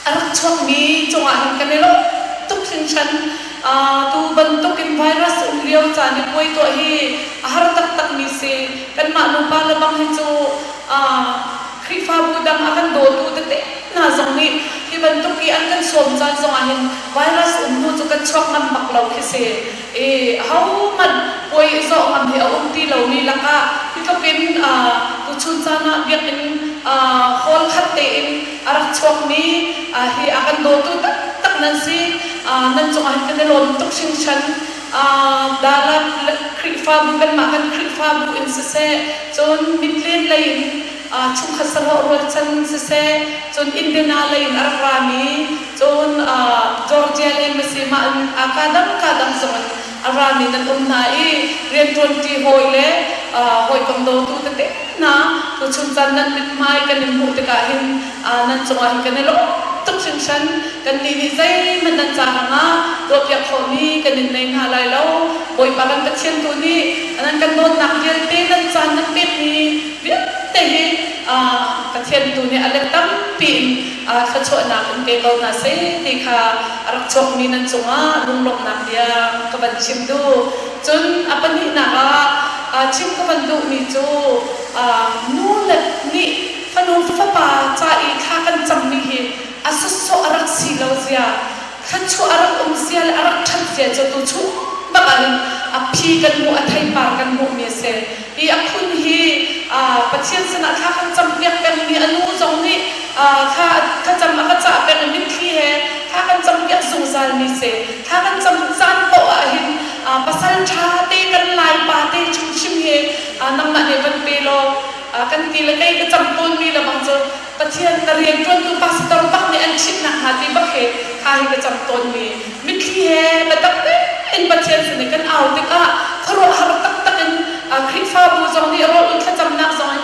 a rak chuakmi cungah hin kan i lawm tuk hringhran. Tu bantukin virus um lio caan i puai tuah hi a har taktakmi si. Kanmah nupa le bang hi cu Khrihfabu dang a kan dawtu tete hna zong nih hi bantuk i an kan sawm caan zongah hin virus um hnu cu kan chuak ngam bak lo khi si. I ahohmanh puai i zawh ngam hi a um ti lomi lakah hi tluk in tuchun caan ah biakinn hall khat tein a rak chuakmi hi a kan dawtu taktak nan si. Nan cungah hin kan i lawm tuk hringhran. Dalat Khrihfabu kanmah kan Khrihfabu in siseh, cun mitlen lei in chungkhat sahlawh rualchan siseh, cun Indiana lei in a rak rami, cun Georgia le Masima in kaa dang kaa dang zong in a rami nan um hna i rianṭuanṭi hawi le hawikom dawtu tete hna tuchun caan nan mithmai kan in hmuh tikah hin nan cungah hin kan i lawm tuk hringhran. Kannih nih zeihmanh nan ca hrangah tuahpiak khawhmi kan in nei hna lai lo. Bawipa kan Pathian tu nih nan kan dawtnak vialte nan caan nan pekmi vialte hi Pathian tu nih a let tampi in thluachuahnak in pe ko hna seh ti kha a rak chuakmi nan cungah lunglawmhnak bia ka van chim duh. Cun a pahnihnak ah chim ka van duhmi cu nu le nih fanu fapa ca i thla kan cammi hi a sawsawh a rak si lo zia, thluachuah a rak um zia le a rak ṭhat zia cu tuchun bak ah hin a phi kan hmuh, a theipar kan hmuhmi a si. Hi a phun hi Pathian sinah thla kan campiak pengmi a nu zong nih thla thlacam a ka cah peng i mitthli he thla kan campiak zungzalmi si. Thla kan cam caan paoh ah hin pasal ṭha te kan Lai pa te hrimhrim hi nangmah nih van pe law kan ti le kei ka cam tawnmi le bang cu Pathian ka rianṭuantu pastor bak nih an chimhnak hnga ti bak hi kha hi ka cam tawnmi mitthli he biatak tein Pathian sin i kan au tikah khuaruahhar taktak in Khrihfabu zong nih rawl thlacamnak zong in.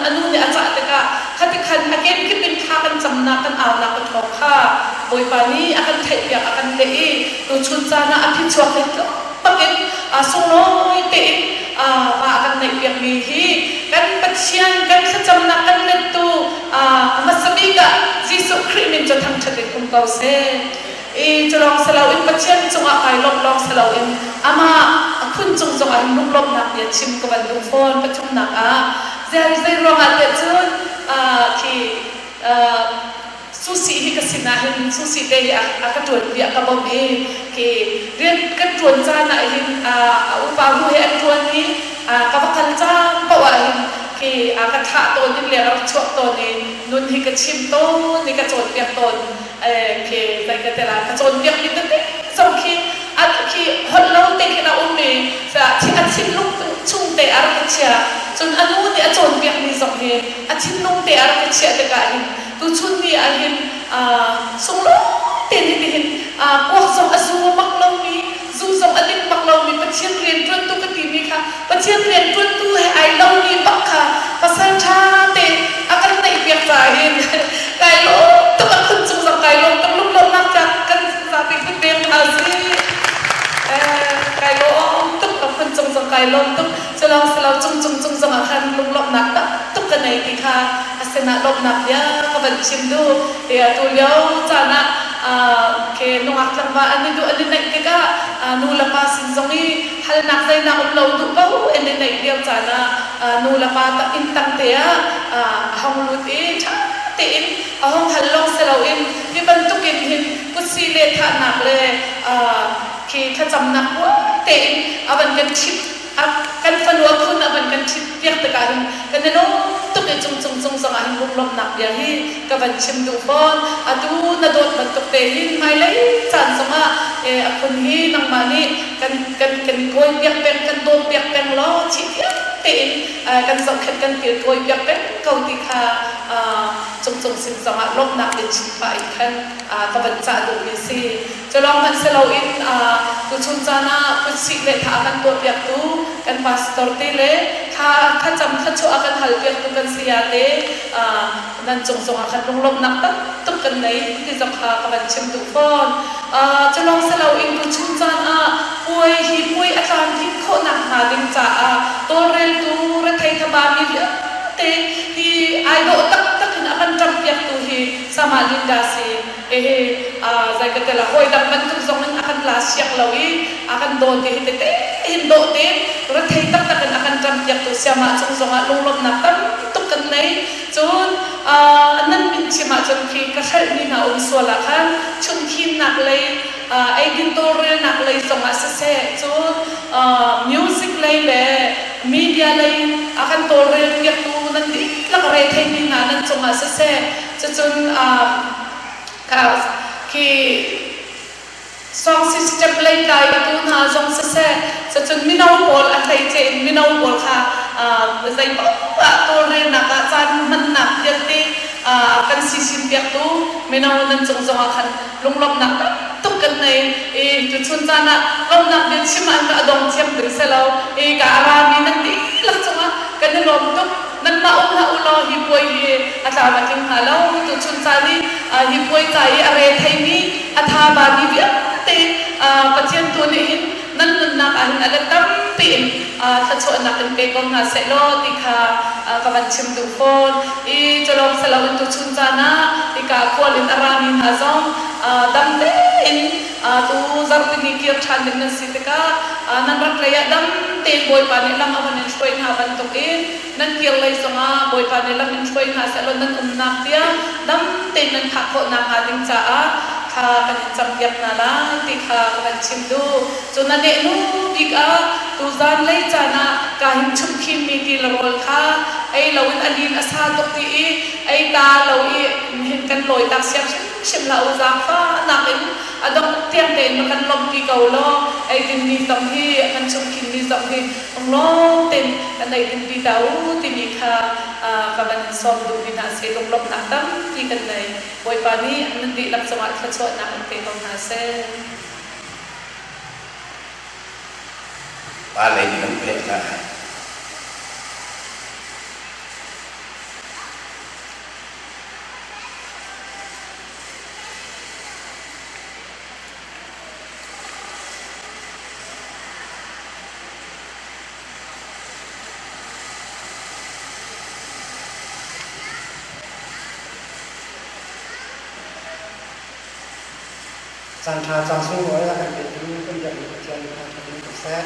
Bawipa nih a kan theihpiak a kan leh i tuchun caan ah a phichuak hi tluk bakin sunglawi tein va a kan neihpiakmi hi kan Pathian kan thlacamnak kan lettu a hmasa bik ah Jesuh Khrih min cu thangṭhat in um ko seh. I culawng si loin Pathian cungah kai lawmh lawng si loin amah a phun cung zongah hin lunglawmhnak bia chim ka van duh fawn. Pathumnak ah zei ruangah tiah cun khi Susi hi ka sinah hin Susi te hi a ka ṭuan piah ka bawmh i khi rian kan ṭuan caan ah hin a upa hu he an ṭuan i ka va kal caan paoh ah hin khi a ka thlah tawn in le a rak chuak tawn i nun hi ka chim tawn i ka cawnpiak tawn khi zei ka te la ka cawnpiak mi tete zong khi khi holh lo te khin a um i a thinlung chung te a rak i chia cun a nu nih a cawnpiak mi zong hi a thinlung te a rak i chiah tikah hin tuchun ni ah hin sunglawi tein hitihin kuak zong a zu bak lomi zu zong a ding bak lomi Pathian rianṭuantu ka timi kha Pathian rianṭuantu he ai lomi bak kha pasal ṭha te a kan neihpiak caah hin kai lawm tuk a phun cung zong kai lawm tuk lunglawmhnak kan zapi phun pek hna si kai lawm tuk a phun cung zong kai lawm tuk Culawng silo cung cung cung zongah khan lunglawmhnak taktuk ka nei ti kha a sinah lawmhnak bia ka van chim duh. Ti atu lio caan ah ke nungak tlangval an i duh an i neih tikah nu le pa sin zong i halnak zeinak um lo duh ko in i neih lio caan ah nu le pa inn tang te ah a hong lut i ṭha tein a hong hal lawng si loin hi bantukin hin kutsi le thahnak le khi thlacamnak huai tein a van kan ṭhit kan fanu a phun a van kan ṭhit piak tikah hin kan i lawm tuk i cung cung cung zongah hin lunglawmhnak bia hi ka van chim duh fawn. Atu na dawt bantuk te hin hmailei caan zongah a phun hi nangmah nih kan kan kan kawi piak peng kan dawt piak peng law thih tiang tein kan zohkhenh kan kilkawi piak peng ko ti kha cung cung sin zongah lawmhnak in chim pah in khan ka van cah duhmi a si. Culawng hmanh si loin tuchun caan ah kutsih le thla a kan tuahpiaktu kan pastor te le thla thlacam thluachuah a kan halpiaktu kan saya te nan cung zongah khan lunglawmhnak tamtuk kan nei ti zong kha ka van chim duh fawn. Culawng si loin tuchun caan ah puai hi puai a tlamtlin khawhnak hnga ding caah tawlreltu rethei thabami vialte hi ai dawh taktak in a kan ṭamhpiaktu hi Sama Linda si. Hihi zei ka tel ah hawi dang bantuk zong in a kan la siang lo i a kan dawn ti hi tete hin dawh tein rethei taktak in a kan ṭampiaktu siamah cung zongah lunglawmhnak tam tuk kan nei. Cun nan min chim ahcun khi ka hrelhmi hna um sual ah khan chungthimnak lei eidin tawlrelnak lei zongah siseh cun music lei le media lei a kan tawlrel piaktu nan dihlak retheimi hna nan cungah siseh Cucun khi song system lei tlaitu hna zong siseh, cucun mino pawl a hleice in mino pawl kha zei paoh ah tawlrelnak ah caan hmannak vialte kan sisin piaktu mino nan cung zongah khan lunglawmhnak tamtuk kan nei i tuchun caan ah lawmhnak bia chim ah a dong thiam ding si lo i ka a rami nan dihlak cungah kan i lawm tuk. Nanmah um hlah u law hi puai hi a tlam a tling hnga lo. Tuchun caan i hi puai ca i a re theimi, a tha bami vialte Pathian tu nih hin nan nunnak ah hin a let tampi in thluachuahnak in pe ko hna seh law ti kha ka van chim duh fawn. I culawng si loin tuchun caan ah hika khual in a rami hna zong dam tein tu zarhpini kir ṭhan ding nan si tikah nan rat lei ah dam tein Bawipa nih lam a van in hruai hna bantukin nan kir lei zongah Bawipa nih lam in hruai hna sehlaw nan umnak tiang dam tein nan phak khawh nakhnga ding caah thla kan in campiak hna lai ti kha ka van chim duh. Cun a nehnu bik ah tuzan lei caan ah kaa hin chumhkhimmi ti le rawl kha ei loin a lin a sa tuk ti i ei ta lo i hin kan lawi tak siang hrimhrim hlah u zaangfahnak in a dongh tiang tein va kan lawmhpi ko law eidinmi zong hi a kan chumhkhinmi zong hi lunglawm tein kan eidinpi ta u timi kha ka van in sawm duhmi hna si lunglawmhnak tampi kan nei Bawipa nih nan dihlak cungah thluachuahnak in pe ko hna seh. Pa lei nih kan pek hna. Caan ṭha caan sunglawi a kan petu kan biakmi Pathian thangṭhat in ko seh.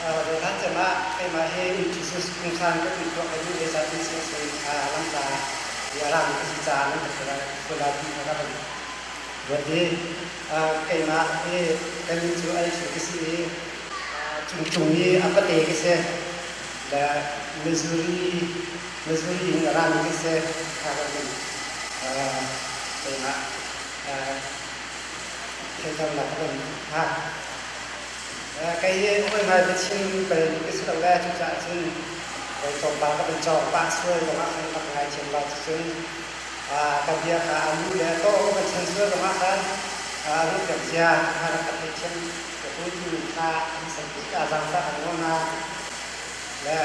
Hlan cem ah keimah hi Jesus phungkhan ka tuah ka duh zeicah ti si a lamca i a rami ka si caah nan ka hruai ti kha ka van ruat i keimah hi ka min cu ai ka si i cungcung i a pate ka si le Missouri Missouri in a rami ka si kha ka van keimah theihternak ka van ha. Kei hi hawi biachim bal ka si lo le cucaah cun voi tlawmpal ka van cawk pah sual zongah khan rak ngaithiam la cucun ka bia kha a lu le a taw ka van chan sual zongah khan ruah piak zia kha rak ka theithiam ka tu timi kha an san bik ah zaangfah kan nawl hna le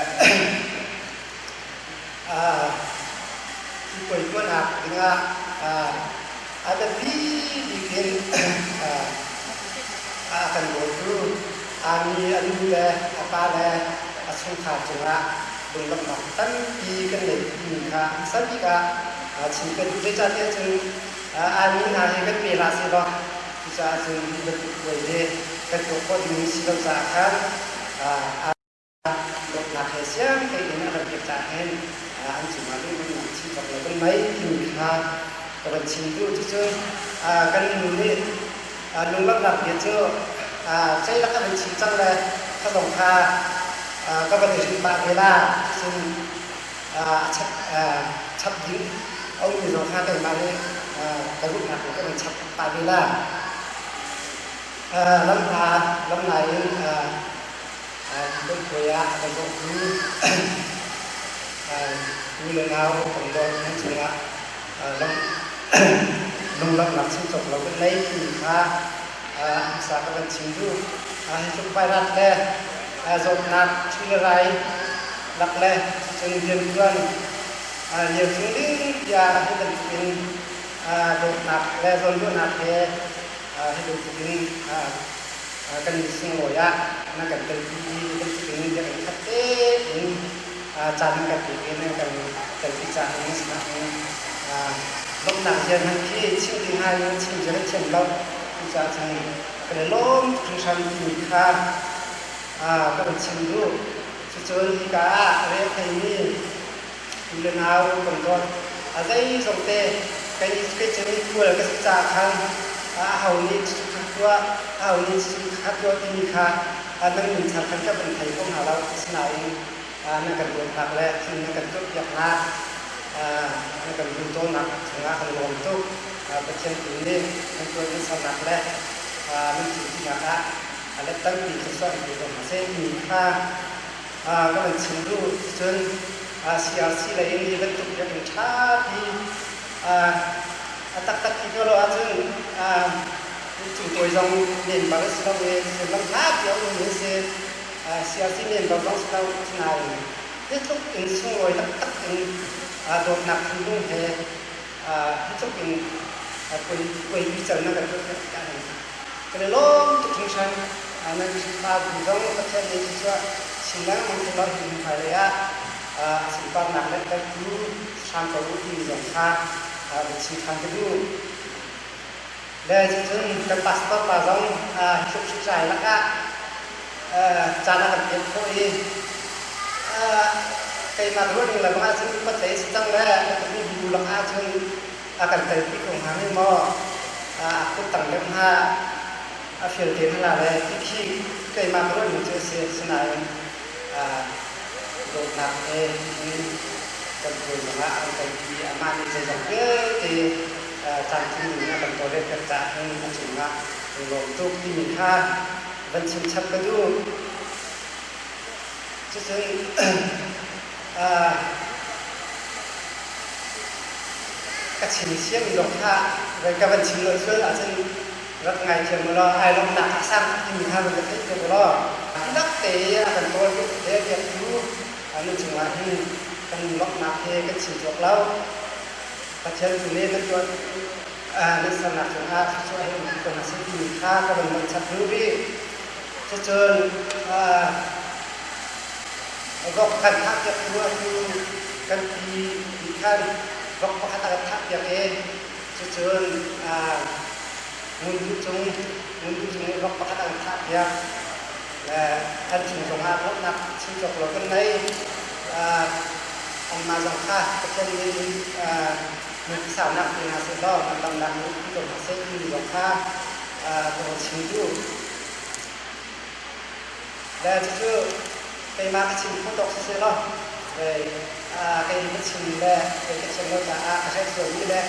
hi puai tuahnak dingah a biapi bik in a kan bawmtu Army a nu le a pa le a chungkhar cungah lunglawmhnak tampi kan nei timi kha hmasa bik ah chim ka duh. Zeicahtiah cun Army hna hi kan pe hlah sehlaw cucaah cun hi bantuk puai hi kan tuah khawh dingmi si lo caah khan Dawtnak he siang tein a kan pek caah hin an cungah lunglawmhnak chim cawk lo kan ngei timi kha ka van chim duh. Cucun kan nu nih lunglawmhnak bia cu ceilak a van chim cang le kha zong kha ka van i hrinh pah ve la. Cucun chap ding a ummi zong kha keimah nih ka ruahnak in ka van chap pah ve la. Lam hna lam nain Lungkhuai ah a ka zawhtu u le nau kan dawt nan cungah lunglawmhnak chim cawk lo kan nei timi kha hmasa ka van chim duh. Hi tluk vairat le zawtnak ṭhi le rai lak le cucun rianṭuan lio chung ding tiah hi bantukin dawtnak le zawnruahnak he hi bantukin kan sunglawi ah na kan telpi i bantukin biakinn khat tein caan nan kan pek i nan kan telpi caah hin sinah hin lawmhnak zia hmanh khi chim ding hai in chim zia kan thiam lo. Cucaah cun kan i lawm tuk hringhran timi kha ka van chim duh. Cucun hika ah re a theimi u le nau kan dawt. A zeizong te kei kei cu khual ka si caah khan aho nih cucu kha tuah, aho nih cucu kha tuah timi kha nan min char khan ka van thei kho hna lo. Asinain nan kan dawtnak le thil nan kan tuahpiaknak, nan kan bultawnnak cungah kan lawm tuk. Pathian tu nih nan tuan nan sernak le nan thil tinak ah a let tampi thluachuah in pe ko hna seh timi kha ka van chim duh. Cun CRC lei in hi bantuk biakinn ṭhapi a taktak khi ka ruah ahcun cungkawi zong member a si lo i sullam hlapi a ummi a si. CRC member zong si lo nain hi tluk in sunglawi taktak in dawtnak thinlung he hi tluk in puai cal na kan tuah tikah hin kan i lawm tuk hringhran. Nan Khrihfabu zong Pathian nih thluachuah chin lengmang seh law hi hmailei ah a sunparnak langhtertu hram ko u timi zong kha va chim ṭhan ka duh. Le cucun kan pastor pa zong hi tluk hritlai lakah caan a kan pek khawh i keimah ka ruah ning le bang ahcun upat lei si cang le bu lakah cun a kan telpi ko hnga mi maw a kut tang deuh hnga a fial te hna le ti khi keimah ka ruah ning cu a si. Asinain dawtnak he hin kan puai zongah an telpi amah nih zeizong vialte caantling ding in a kan tawlrel piak caah hin a cungah lawm tuk timi kha van chim chap ka duh. Cucun ka chim siami zong kha ka van chim lo sual ahcun rak ngaithiam u law ai lawmhnak a sang tuk timi kha van ka theih piak u law tilak te i a kan tawl piaktu nan cungah hin kan lawmhnak he kan chim cawk lo. Pathian tu nih nan tuah nan sernak cungah thluachuah he um ko hna seh timi kha ka van nawl chap duh rih. Cucun vok kan thahpiaktu atu kan pi nih khan vok pakhat a kan thahpiak i cucun. Ngun Duh Cung Ngun Duh Cung nih vok pakhat an thah piak. Le an chung zongah lawmhnak chim cawk lo kan nei. Anmah zong kha Pathian nih nupisaunak pe hna seh law ngandamnak nih um ko hna seh timi zong kha ka va chim duh. Le cucu keimah ka chim khawh tawk siseh law kei ka chim le kei ka thiam lo caah ka hrelh sualmi le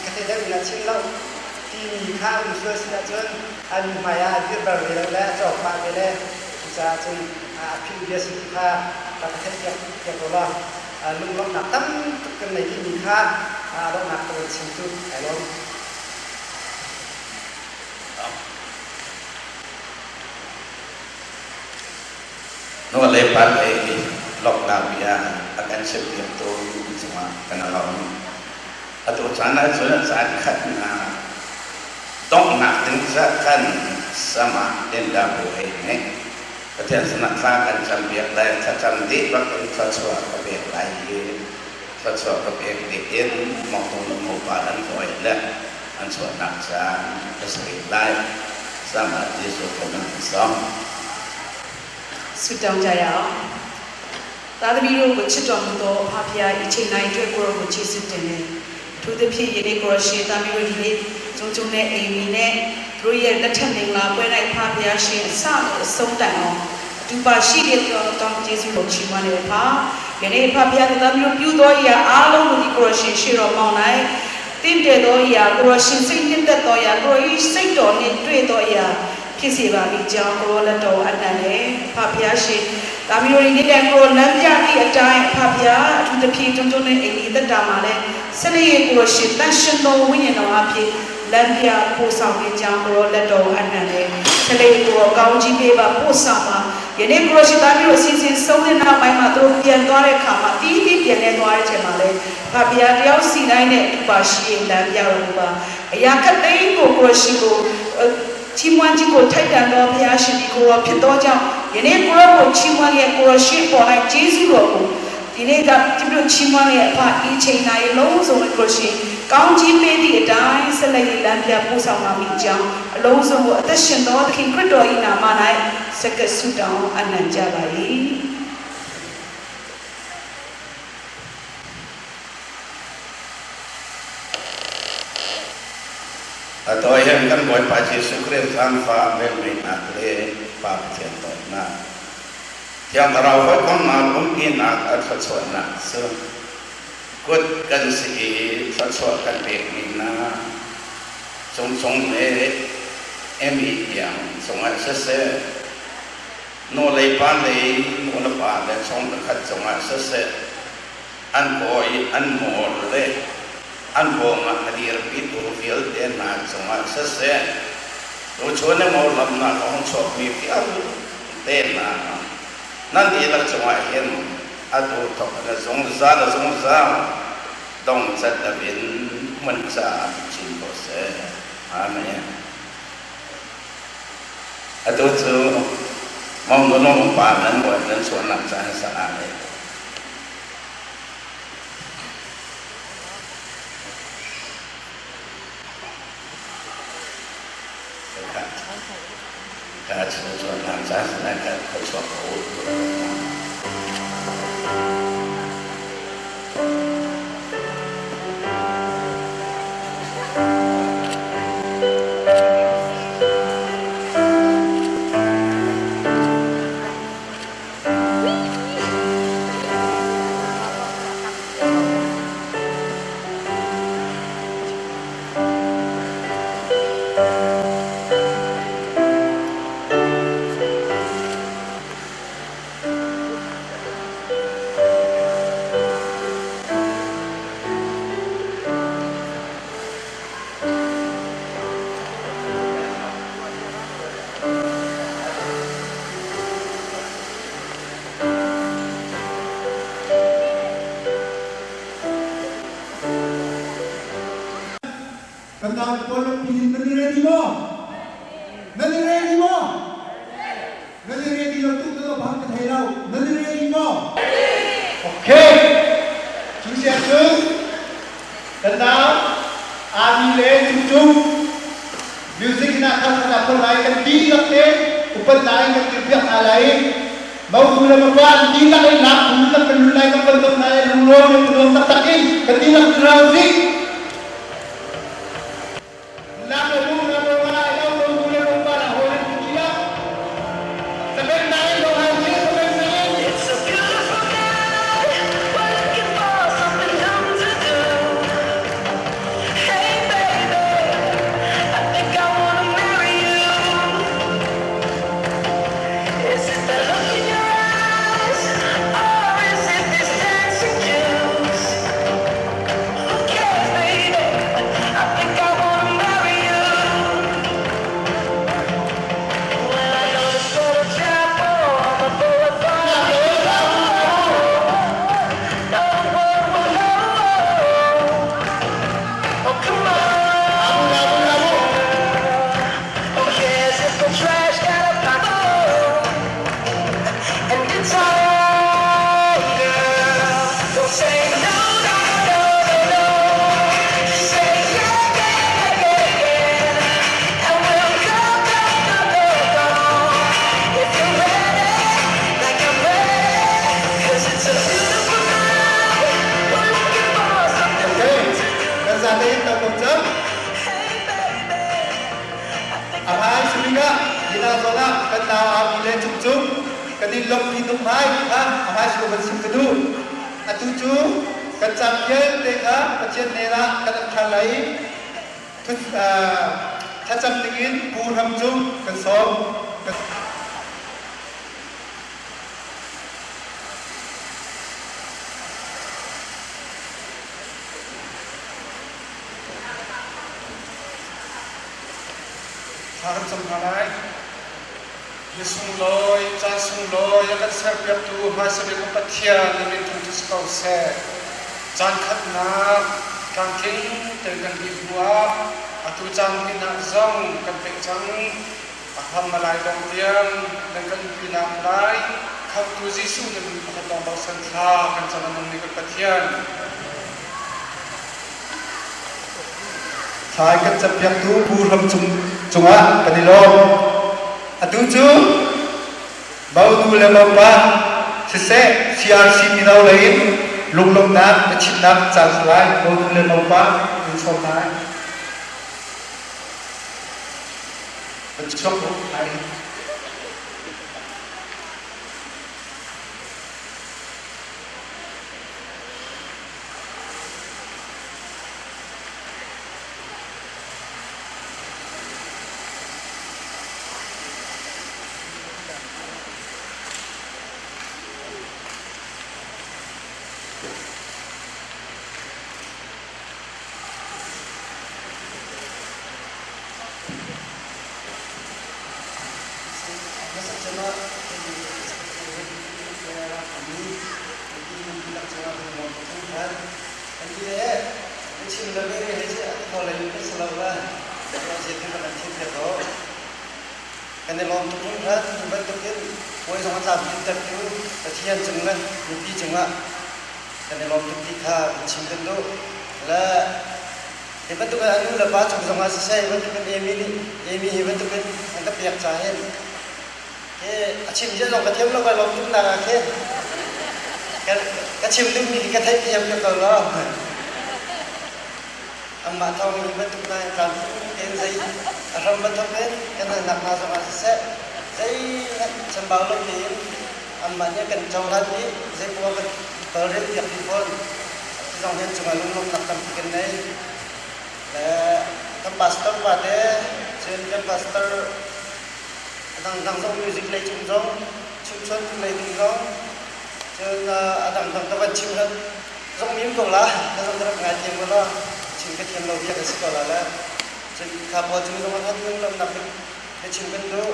ka theih deuh in a chim lo timi kha um sual si ahcun an hmai ah a dir ber ve lo le a cawk pah ve le cucaah cun a philh bia si ti kha rak ka theih piak ko law lunglawmhnak tam tuk kan nei timi kha donghnak ka van chim cu kai lawm. Nu le pa lei lawmhnak bia a kan chimpiaktu cungah kan i lawm. Atu caan ahcun caan khat hna donghnak ding zat khan sama Linda Bu hei nih Pathian sinah thla kan campiak lai, thlacam dih bak in thluachuah ka pek lai i thluachuah ka pek dih in mawngtung le mopa an hawi le an chuahnak caan ka si rih lai. Sama Jesuh ko nan song. ဆုတောင်းကြရအောင်သားသမီးတို့ကိုချစ်တော်မူသောအဖဖျားဤချိန်တိုင်းအတွက်ကိုရောကိုကျေးဇူးတင်တယ်။ထို့သဖြင့်ယနေ့ကိုရရှင်သားမီးတို့ဒီနေ့ကျုံကျုံနဲ့အိမ်မီနဲ့သူတို့ရဲ့လက်ထက်မင်္ဂလာပွဲ၌ဖဖျားရှင်အစနဲ့အဆုံးတိုင်အောင်အတူပါရှိတဲ့တော်တောင်းကျေးဇူးတော်ချီးမွမ်းနေပါ။ယနေ့ဖဖျားသားမီးတို့ပြုသောအရာအားလုံးကိုဒီကိုရရှင်ရှေ့တော်မောင်း၌တင့်တယ်သောအရာကိုရရှင်စိတ်နှစ်သက်သောအရာကိုရဤစိတ်တော်နှင့်တွေ့သောအရာဖြစ်စေပါမိကြောင်းကိုရောလက်တော်အနံ့နဲ့ဖဖျားရှင်ဒါမျိုးတွေနေတဲ့ကိုလမ်းပြသည့်အတိုင်းဖဖျားအထူးသဖြင့်ကျုံကျုံနဲ့အိမ်ဒီတက်တာမှာလဲဆက်လျက်ကိုရှင်တန်ရှင်တော်ဝိညာဉ်တော်အဖြစ်လမ်းပြပို့ဆောင်ပေးကြောင်းကိုရောလက်တော်အနံ့နဲ့ဆက်လျက်ကိုရောကောင်းကြီးပေးပါပို့ဆောင်ပါယနေ့ကိုရှင်သားမျိုးအစီအစဉ်ဆုံးတဲ့နောက်ပိုင်းမှာသူတို့ပြန်သွားတဲ့အခါမှာတီးတီးပြန်နေသွားတဲ့အချိန်မှာလဲဖဖျားတယောက်စီတိုင်းနဲ့အတူပါရှိလမ်းပြတော်မူပါအရာခတ်သိမ်းကိုကိုရှင်ကိုချီးမွမ်းခြင်းကိုထိုက်တန်သောဘုရားရှင်ဒီကိုရောဖြစ်သောကြောင့်ယနေ့ကိုရောကိုချီးမွမ်းရဲ့ကိုရောရှိပေါ်၌ကျေးဇူးတော်ကိုဒီနေ့ကဒီလိုချီးမွမ်းရဲ့အဖဤချိန်တိုင်းလုံးစုံကိုရှင်ကောင်းကြီးပေးသည့်အတိုင်းဆက်လက်ရလမ်းပြပို့ဆောင်လာမိကြောင်းအလုံးစုံကိုအသက်ရှင်သောသခင်ခရစ်တော်၏နာမ၌စက္ကဆုတောင်းအနံ့ကြပါ၏Atu ahhin kan Bawipa Jesuh Khrih zaangfah velngeihnak le Pa Pathian dawtnak, Thiang Thlarau hawikomhnak umpinak a thluachuahnak cu kut kan si i thluachuah kan pekmi hna cungcung le Amy tiang cungah siseh, nu lei pa lei nu le pa le chung le khat cungah siseh, an kawi an mawl le an pawngah a dirpitu vialte hna cungah siseh, tuchun i mawlamnak a hung chuakmi vialte hna nan dihlak cungah hin atu thawk in a zungzal a zungzal dongcat loin hmun caah cin ko seh. Amen. Atu cu mong pa nan bawi nan sualnak caan sa le Ka chung sualnak caan sa ka khuachuak ko. Kan nau pawl nan pi nan i ready maw? Nan i ready maw? Nan i ready lo tuk na bang ka thei lo. Nan i ready maw? Okay. Cu si ahcun kan nau Ani le Cung Cung music. kha kha lai kan dihlak te upat in kan dirpiak hna lai mautu le mapa an dihlak in lak lak kan lun lai kan bantuk hna lai lunglawm in nuam taktak in kan dihlak rau sih lak le bu na bo ma lai lo mautu le mapa la ho in chia saben nai lo han si saben nai It's a beautiful day. We're looking for something dumb to do. Hey baby, I think I wanna marry you. Is it the look in your eyes, or is it this dancing juice? Who cares, baby? I think I wanna marry you. Well, I know this little chapel on the boulevard. No one will know. Oh, come on, girl. Who cares if the trash got a pocket? And it's all, girl. Don't say no, no, no, no, no. Just say yeah, yeah, yeah, yeah. And we'll go, go, go, go, go. If you're ready, like I'm ready. 'Cause it's a beautiful night. We're looking for something Okay, new to do. kan zate in tau ko cang. Hey, baby, I think I Amai wanna sumika marry hina you. zona kan nau ami le cung cung kan in lok pi tuk mai kha amai su kan sim ka du. Atu cu kan cam vialte kha Pathian nen ah kan thar lai thlacam dingin pu ram cung kan sawm. Thla kan cam hna lai. Ni sunglawi, caan sunglawi a kan serpiaktu hmaisa bik kan Pathian na min thangṭhat si ko seh. Caan khatnak tlamtling tein kan dih hnuah atu caan hnihnak zong kan pek cang. A hram a lai dong tiang nan kan umpinak lai Khamhtu Jesuh na min pakhat lawng bosan thla kan cam a nungmi kan Pathian. Thlai kan campiaktu Pu Hram Cung cungah kan i lawm. Atu cu Monu le mopa siseh CRC mino lei in lunglawmhnak na chimnak caan si lai. Monu le mopa in sawm lai. Kan chuak ko lai. Kan i lawm tuk hringhran. Hi bantukin puai zong a tlamtlin tu Pathian cung le mipi cungah kan i lawm tuk ti kha kan chim kan duh. Le hi bantukin a nu le pa cung zongah siseh, hi bantukin Amy nih Amy hi bantukin an ka pek ca hin hi a chim zia zong ka thiam lo kai lawm tuk nak ah khin ka chim duhmi hi ka theih thiam ko lo. Anmah thawng in hi bantuk hna in tlamtling tein zei a hram bantuk in kan halnak hna zongah siseh, zeihmanh chambau lo tein anmah nih a kan cohlan i zeipoah kan tawlrelpiak dih fawn. Hi zong hi an cungah lunglawmhnak tampi kan ngei. Le kan pastor pa te, cun kan pastor a dangdang zong music lei cung zong, chumchuantu lei ding zong, cun a dangdang ka van chim hlat zong mim ko la na zong ka rak ngai thiam ko la chim ka thiam lo bia ka si ko la le cun kha pawl cung zong ah khan lomnak ka chim kan duh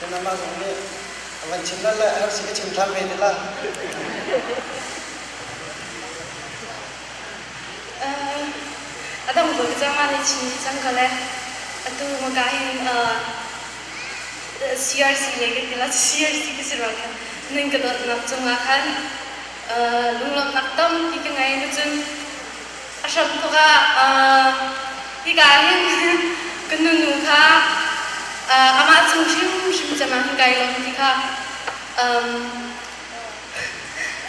cun amah zong nih a van chim la le a si ka chim ṭhan ve te la. A dang bu cang ma nih chim cang ka le atu maka hin CRC le kan ti la CRC ka si ruang khan nun ka dawtnak cungah khan lunglawmhnak tampi ka ngei. Cun a hram tuk ah hika hin ka nunu kha. Amah cung hrimhrim cem ah hin kai lawm ti kha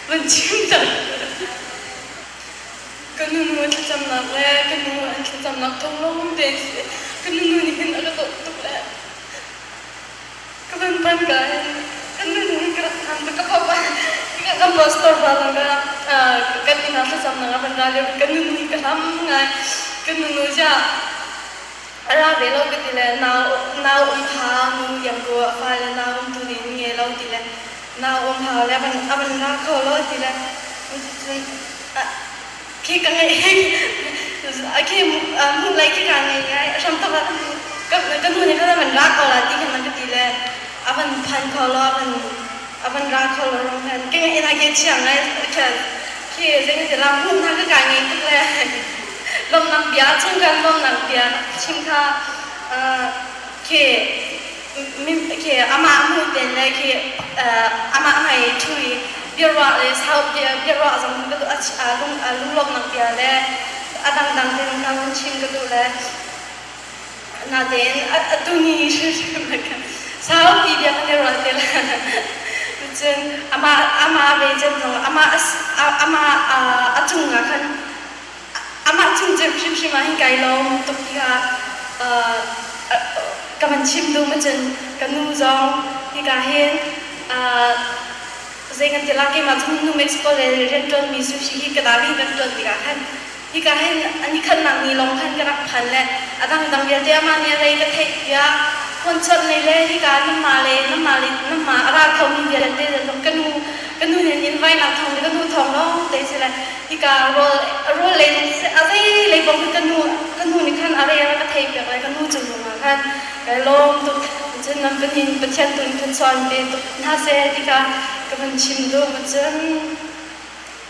van chim ta. Ka nunu a thlacamnak le ka nu an thlacamnak thawng lawng te si. Ka nunu nih hin a ka dawt tuk le ka van pan ka hin ka nunu hin ka rak phan tuk. Ka papa kan pastor pa zong ka kan inn ah thlacamnak a van ra lio ka nunu hi ka hlam ngai. Ka nunu ziah a ra ve lo ka ti le nau nau um hau nu iang ko a fale nau um tu nih nge lo ti le nau um hau le a van a van ra kho lo ti le cun khi ka ngei khi hmuh lei khi ka ngei ngai a hram tuk ah ka nu nih khan a van ra ko la ti khan a ka ti le a van phan kho lo a van a van ra kho lo rong khan ka ngei na ke chiang ngai khi zei ti la hmuh na ka ka ngei tuk le lawmhnak bia chung kan lawmhnak bia chim kha khi khi amah hmuh ten le khi amah hmai ṭhu i biaruah le sau biaruah zong ka duh lunglawmhnak bia le a dangdang te zong kha hun chim ka duh le natein atu ni hrimhrim saupi bia kan i ruah te la cun amah amah ve cem zong amah amah a cung ah khan amah cung cem hrimhrim ah hin kai lawm tuk ti kha ka van chim duh ma cun ka nu zong hika hin zei kan ti la keimah cu New Mexico le rianṭuan mi sushi hi ka dami kan ṭuan tikah khan hika hin an i khatnak ni lawng khan ka rak phan le a dangdang vialte amah nih a rei ka theih tiah phone chawnh lei le hika nanmah le nanmah le nanmah a ra khomi vialte ka nu ka nu nih invite nak thawng le ka nu thawng lawng te si le hika rawl rawl lei a zei lei bong ka nu ka nu nih khan a rei a ka theih piak le ka nu cung ah khan kai lawm tuk. Cun nan panin Pathian tu nih khan chuan pe tuk hna seh ti kha ka van chim duh. Cun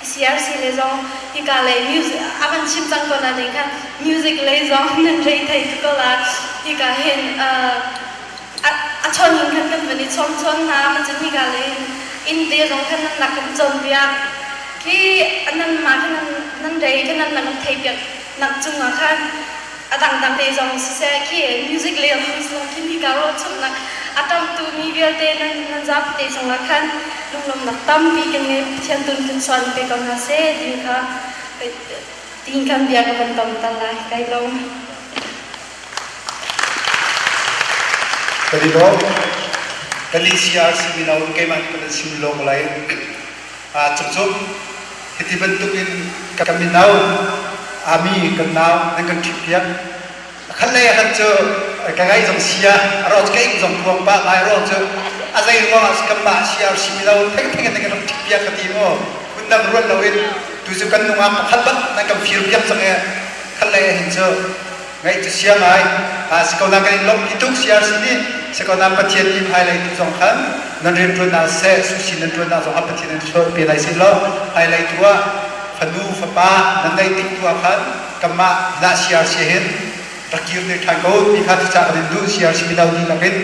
CRC lei zong hika lei music a van chim cang ko nain khan music lei zong nan rei thei tuk ko la. Hika hin a chawn in khan kan van i chawm chawn hna. Cun hika lei inn te zong khan nan rak kan cawnpiak. Khi nanmah khan nan rei khan nan rak kan theipiak nak cungah khan a dangdang te zong siseh khi music lei zong khin hika ruahchunhnak a tamtu mi vialte nan nan zapi te zongah khan lunglawmhnak tampi kan ngei. Pathian tun kan suan pe ko hna seh ti kha tiin kan bia ka van tom tal lai. Kai lawm. Kan i lawm. Kan i CRC mino keimah nih kan sim lawk lai. Cucu hiti bantuk in ka mino ami kan nau nan kan ṭhitpiak. Khat lei ah khan cu ka ngai zong sia a ro ka ing zong phuang pah lai ro cu a zei ruangah kanmah CRC mino thengtheng in nan kan rak ṭhitpiak ka ti maw phun dang ruat loin tu cu kan nungak pakhat bak nan kan fir piak cang i khat lei ah hin cu ngaih cu sia ngai si ko na kan in lawmhpi tuk CRC nih si ko na Pathian nih hmailei tu zong khan nan rianṭuannak seh susi nan ṭuannak zong ah Pathian in thluak pe lai seh law hmailei tu ah fanu fapa nan neih tik tu ah khan kanmah na CRC hin rak kir te ṭhan ko ti kha cucah kan in duh CRC mino dihlak in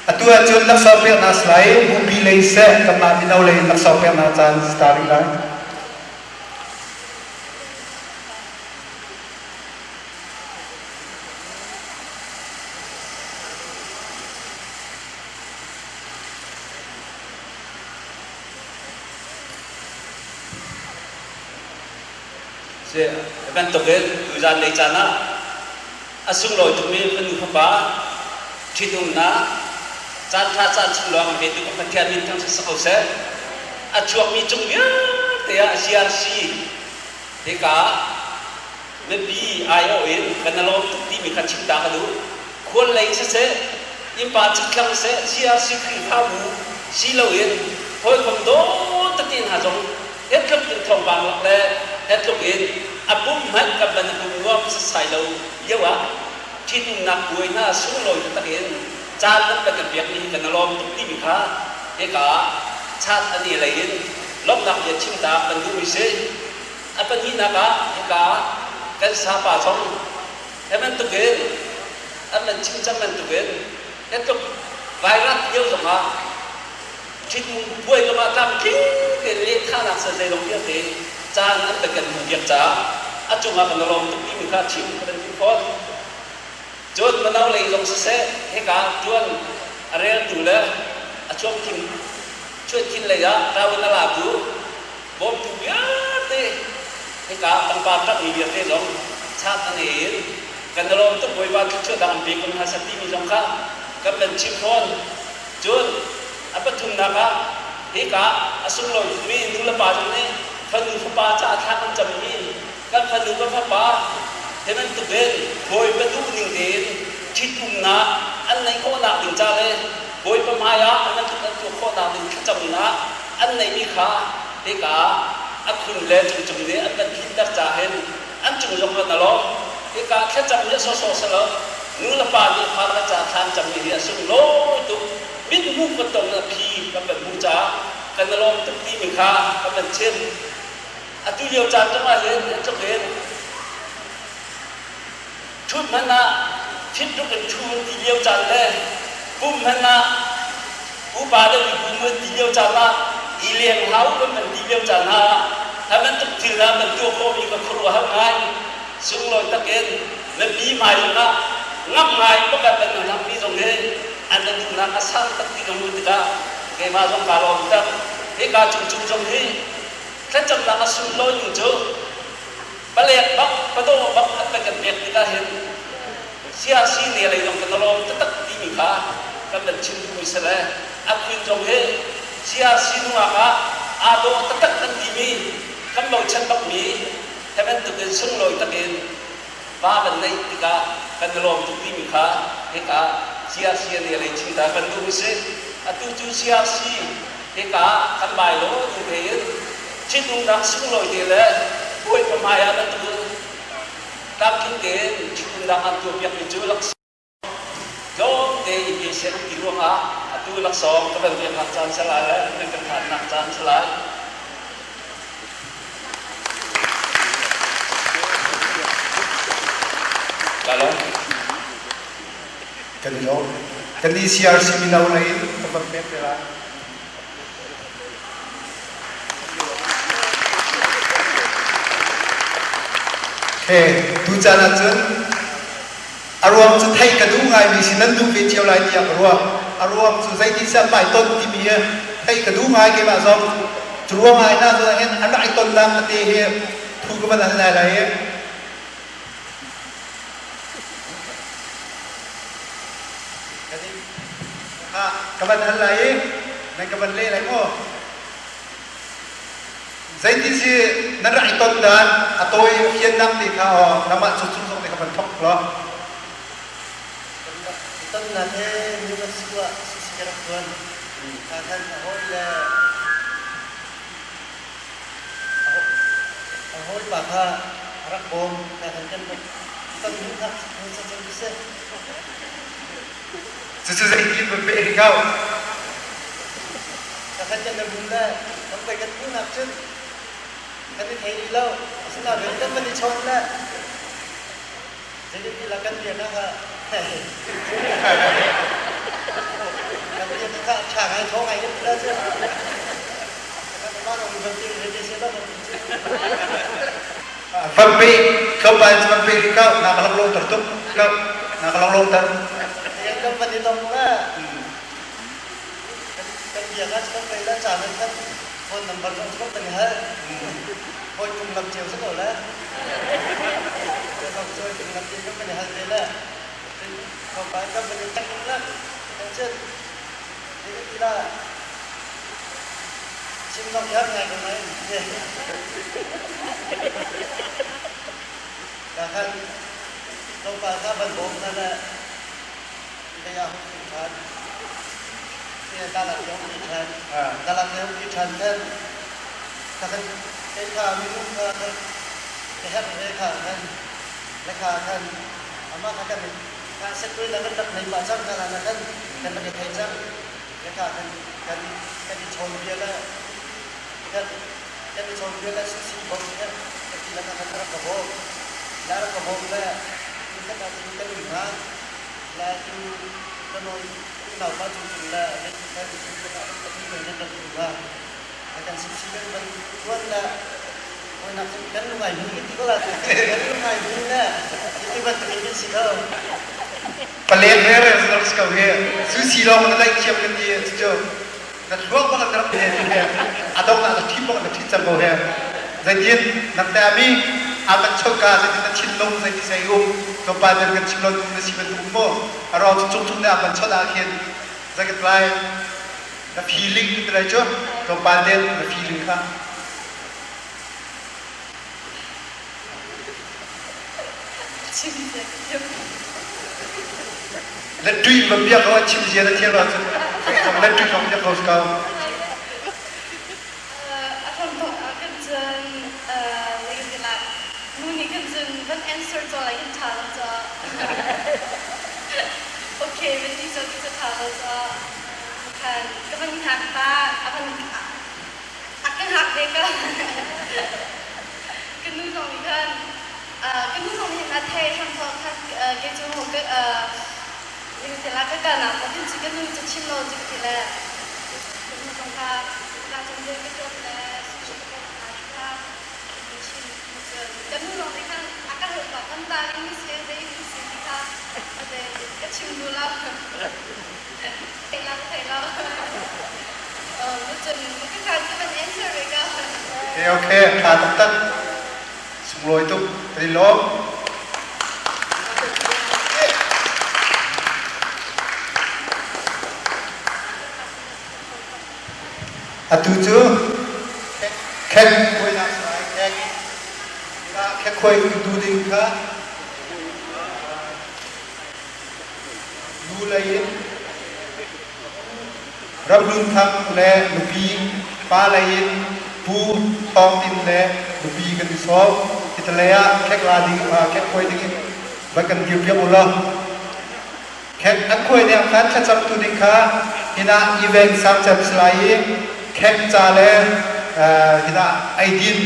atu ahcun laksawng peknak si lai bupi lei seh kanmah mino lei in laksawng peknak caan si ta rih lai. Si bantukin tuzan lei caan ah a sunglawi tukmi fanu fapa ṭhitumnak caanṭha caan chung lawng petu ka Pathian min thang si ko seh. A chuakmi cung vialte ah CRC hika mipi aiawh in kan i lawm tuk timi kha chim ta ka duh. Khual lei siseh, innpa chikthlang siseh, CRC Khrihfabu si loin hawikom dawt tete hna zong he tluk in thawngpang lak le he tluk in a pum hmanh kan van i pum nuam setsai lo lio ah ṭhitumnak puai hna sunglawi taktak in caan nan kan piakmi hi kan i lawm tuk timi kha hika chat an i lei in lawmhnak bia chim ta kan duhmi si. A pahnihnak ah hika kan sapa zong he bantukin an van chim cang bantukin he tluk vairat lio zongah ṭhitum puai zongah tlamtling tein lehthahnak sal zeizong vialte caan an kan hmuh piak caah a cungah kan i lawm tuk timi kha chim ka van duh fawn. Cun mino lei zong siseh, hika ṭuan a reltu le a chuakthin chuahthin lei ah ṭaun a latu bawmtu vialte hika pangpar ṭakmi vialte zong chat a ngei in kan i lawm tuk. Bawipa thluachuah dang an pe ko hna seh timi zong kha kan van chim fawn. Cun a pathumnak ah hika a sunglawi tukmi nu le pa zong nih fanu fapa caah thla kan cammi kan fanu kan fapa hi bantuk in Bawipa duhning tein ṭhitumnak an neih khawhnak ding ca le Bawipa hmai ah an bantuk an tuah khawhnak ding thlacamnak an neihmi kha hika a khun le cungcung nih an kan tlinter ca hin an cung zong kan alawm. Hika thlacam hi a sawsawh si lo. Nu le pa nih fale ca thla an cammi hi a sunglawi tuk. Mithmuh kan tong a phi kan van hmuh caah kan i lawm tuk timi kha kan van chim. Atu lio caan zong ah hin tluk in ṭhut hmanh ah thintuk in ṭhu an ti lio caan le pum hmanh ah upa deuh i pum an ti lio caan ah i leng hau kan van ti lio caan hna ah hi bantuk thil hna kan tuah khawhmi ka khuaruahhar ngai. Sunglawi takin mipi hmai zongah ngamh ngai pakhat kan hnammi zong hi an na duhnak a sang tak ti ka hmuh tikah keimah zong kaa lawm tak. Hika cungcung zong hi thlacamnak a sunglawi ning cu palek bak padaw bak an kan pek tikah hin CRC ne lei zong kan lawm taktak timi kha kan van chim duhmi si le a khun zong hi CRC nungak ah aa dawh taktak kan timi kan bochan bakmi he bantukin sunglawi takin va kan neih tikah kan i lawm tuk timi kha hika CRC ne lei chim ta kan duhmi si. Atu cu CRC hika kan bai lo ding tein ṭhitumnak sunglawi te le Bawipa hmai ah bantukin tlamtling tein ṭhitumnak an tuahpiakmi cu laksawng tlawmte i pe seh ti ruangah atu laksawng ka van peknak caan si lai le nan kan hlatnak caan si lai. Ka lawm. Kan i lawm. Kan i CRC mino lei in ka van pek te lai. He tucaan ahcun a ruang cu theih ka duh ngaimi si nan duh ve cio lai tiah ka ruah. A ruang cu zeitinsiah hmaiton timi hi theih ka duh ngai keimah zong. Cu ruang ah hna cu hin an rak i tonnak tete hi thu ka van hal lai lai i Ka van hal lai i nan ka van leh lai maw? Zeitin si nan rak i ton dan a tawi a fiannak te kha aw nangmah cu chung zong te kha van thok law. Tonnak he University ah sisi ka rak tuan. Kha khan a hawi le A hawipa kha a rak bawm. Kha kan kan ton hnu kha hnu cun siseh. Cucu zeitin van peh rih ko? Kha kan kan bum le kan pei kan hmuhnak cun kan i thei rih lo. Asinain kan van i chawn le zeitin la kan rian ah kan rian kha ṭha ngai thaw ngai kan ti cu. Van pe tlawmpal cu van pe rih ko na ka lawng ter tuk ko na ka lawng ter. Kan van i dong le kan biak ah kan pei la caan kan phone number zong kan kan hal. Hawi kum lam cio si ko le. Kan cawi kum lam cio kan hal te le. Tlawmpal kan van i tek le kan cun Zeitintiah chim zong hi har ngai ko nain ka khan tlawmpal kha van bawm hna le lei ah hung ṭin ṭhan. Dalat lei hung ṭin ṭhan. Dalat lei hung ṭin ṭhan khan ka khan kei kha minung kha khan ka herh ve kha khan le kha khan amah kha kan Secretary na kan rak nei pah cang hna na kan kan rak i thei cang le ka kan kan kan i chawn bia le kan kan i chawn bia le susi bom kan kan ti la kan rak ka bawm la rak ka bawm le tu kan ah cun kan um hna la tu kan nawi unau pa cung cung le kan kan kan ah kan kan kan rak um hna kan susi kan van tuan le kan lungai hmu ti ko la kan lungai hmu le ti bantuk in kan si ko. Palek rere rak si ko hi. Su si lawng na laih thiam kan ti cu na thluak bak na rak he a dong na ṭhi bak na ṭhi cang ko he. Zeitin na te mi a kan chonka zeitin na thinlung zeiti sei um tlawmpal kan kan chim lo na si bantuk um mu a rawng cu cung cung ne a kan chawnh ah khin zeikat lai na feeling ti lai cu tlawmpal te na feeling kha. Letṭui va biak ko chim zia na thiam ahcun letṭui zong biak ko si ko. A hramthawk ah khan cun zeitinlah nu nih khan cun van answer caw lai kan ṭha lo caw. Okay van ti caw ti cu ṭha lo caw. Khan ka van hngak ta a van a ka hngak ve ka. Ka nu zong nih khan ka nu zong nih hin a thei hramthawk kha kei cu zeitinlah ka kalnak maw khin cu ka nu cu chim lo cu ka ti le ka nu zong kha ka cung rian ka ṭuan le sushi ka pek hna ti kha ka chim cun ka nu zong nih khan a ka hal pah kan ta in si zei in si ti kha ka chim duh lo thei lo thei lo cun ka ka cu van answer ve ka. Okay, okay, ṭha taktak. Sunglawi tuk. Kan i lawm. Atu cu khek khuainak sai khek khek khuai tu ding kha nu lei in Ramhlun Thang le nupi, pa lei in Pu Thawng Tin le nupi kan i sawm. Hitalei ah khek la ding, khek khuai ding in van kan dir piak u law. Khek an khuai deng khan thlacam tu ding kha hinah event sang cem si lai i khek ca le hinah eidin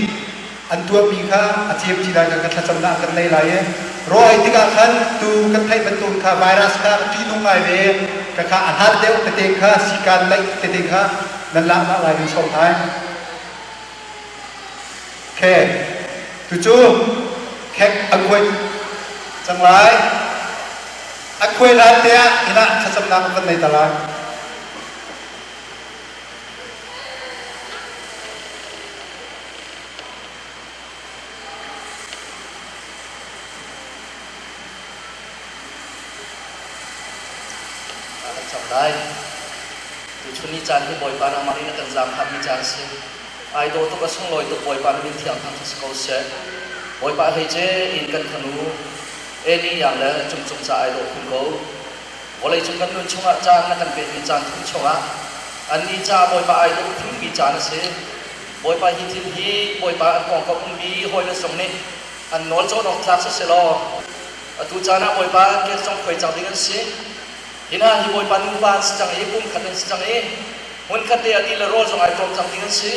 an tuahmi kha a cem ci lai kan thlacamnak kan nei lai i raw ei tikah khan tu kan theih bantuk kha virus kha ṭihnung ngai ve ka kha a hlat deuh tete kha sikan laih tete kha nan laknak lai kan sawm lai. Okay. Tucu khek a khuai cang lai. A khuai hlan te ah hinah thlacamnak kan nei ta lai. Kan cam lai. Tuchun ni caan hi Bawipa nangmah nih na kan zaangfahmi caan a si. Ai dawh tuk a sunglawi tuk Bawipa na min thiang thang si ko seh. Bawipa hleice in kan fanu Eli yang le Cung Cung ca ai dawh khun ko. Vawleicung kan nun chungah caan na kan pekmi caan thum chungah annih ca Bawipa ai dawh khunmi caan a si. Bawipa hi thil hi Bawipa an pawngkam ummi hawile zong nih an nawl cawn awk tlak siselaw atu caan ah Bawipa an ke zong khuai cang ding an si. Hi hna hi Bawipa nuva an si cang i pumkhat an si cang i hmunkhat te ah ti le rawl zong ai ṭawm cang ding an si.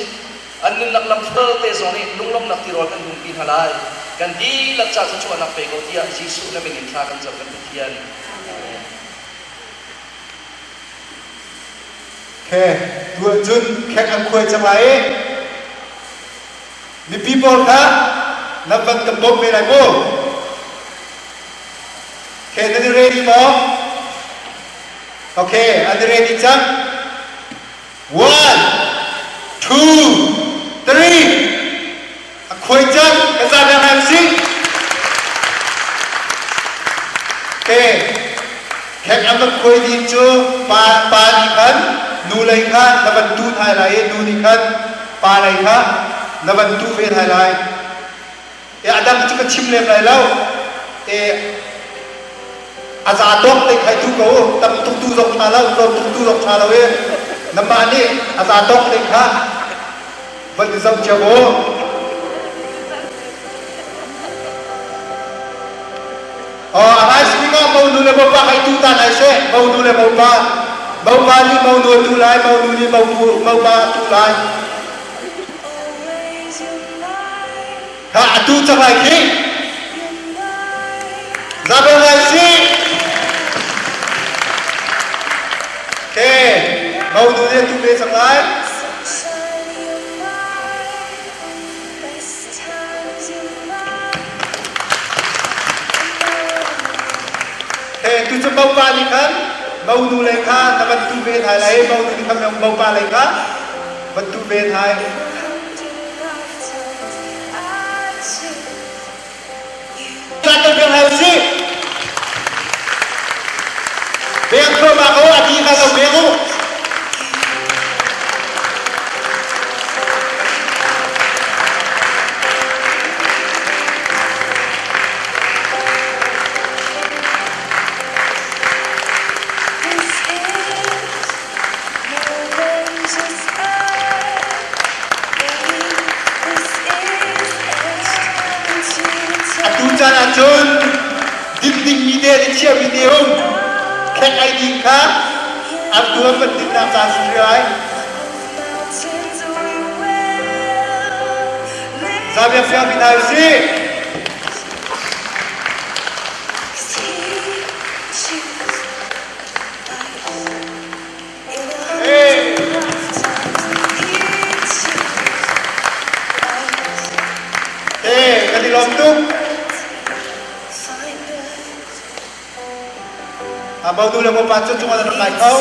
An nunnak lam vialte zong nih lunglawmhnak tirawl kan dumpi hna lai. Kan dihlak ca thluachuahnak pe ko tiah Jesuh na min in thla kan cam kan Pathian. Amen. Okay, tu ahcun khek an khuai cang lai i mipi pawl kha nan van kan bawmh ve lai mu. Okay, nan i ready maw? Okay, an i ready cang. One, two, three. A khuai cang, ka za bia ngai usih. Okay. Khek an van khuai ding cu pa, pa nih khan nu lei kha na van tu thai lai i nu nih khan pa lei kha na van tu ve thai lai. E a dang cu ka chim lem lai lo. E a za tawk te khai tu ko tam tuk tu zong tha lo tlawm tuk tu zong tha lo e namah nih a za tawk te kha van i zoh cio u. Oh, a ngai simi ka monu le mopa kai tu ta nai she monu le mopa mopa nih monu tu lai monu nih mopa tu lai Kha atu cang lai khi. Zabel ngai si. Okay, monu nih tu ve cang lai. Okay, Tu cu mopa nih khan monu lei kha na van tu ve thai lai, monu nih khan mopa lei kha van tu ve thai. Caan kan pek lai usih. Beng thluahmah ko, a ti kha lo beng u. Atu caan ahcun din dingmi te le chiahmi te um khek ai ding kha atu an van dinnak caan si lai. Zabiak fiang mi hna usih. Hey, kan i lawm tuk. A bautu le pa cu cungah nan lai kho.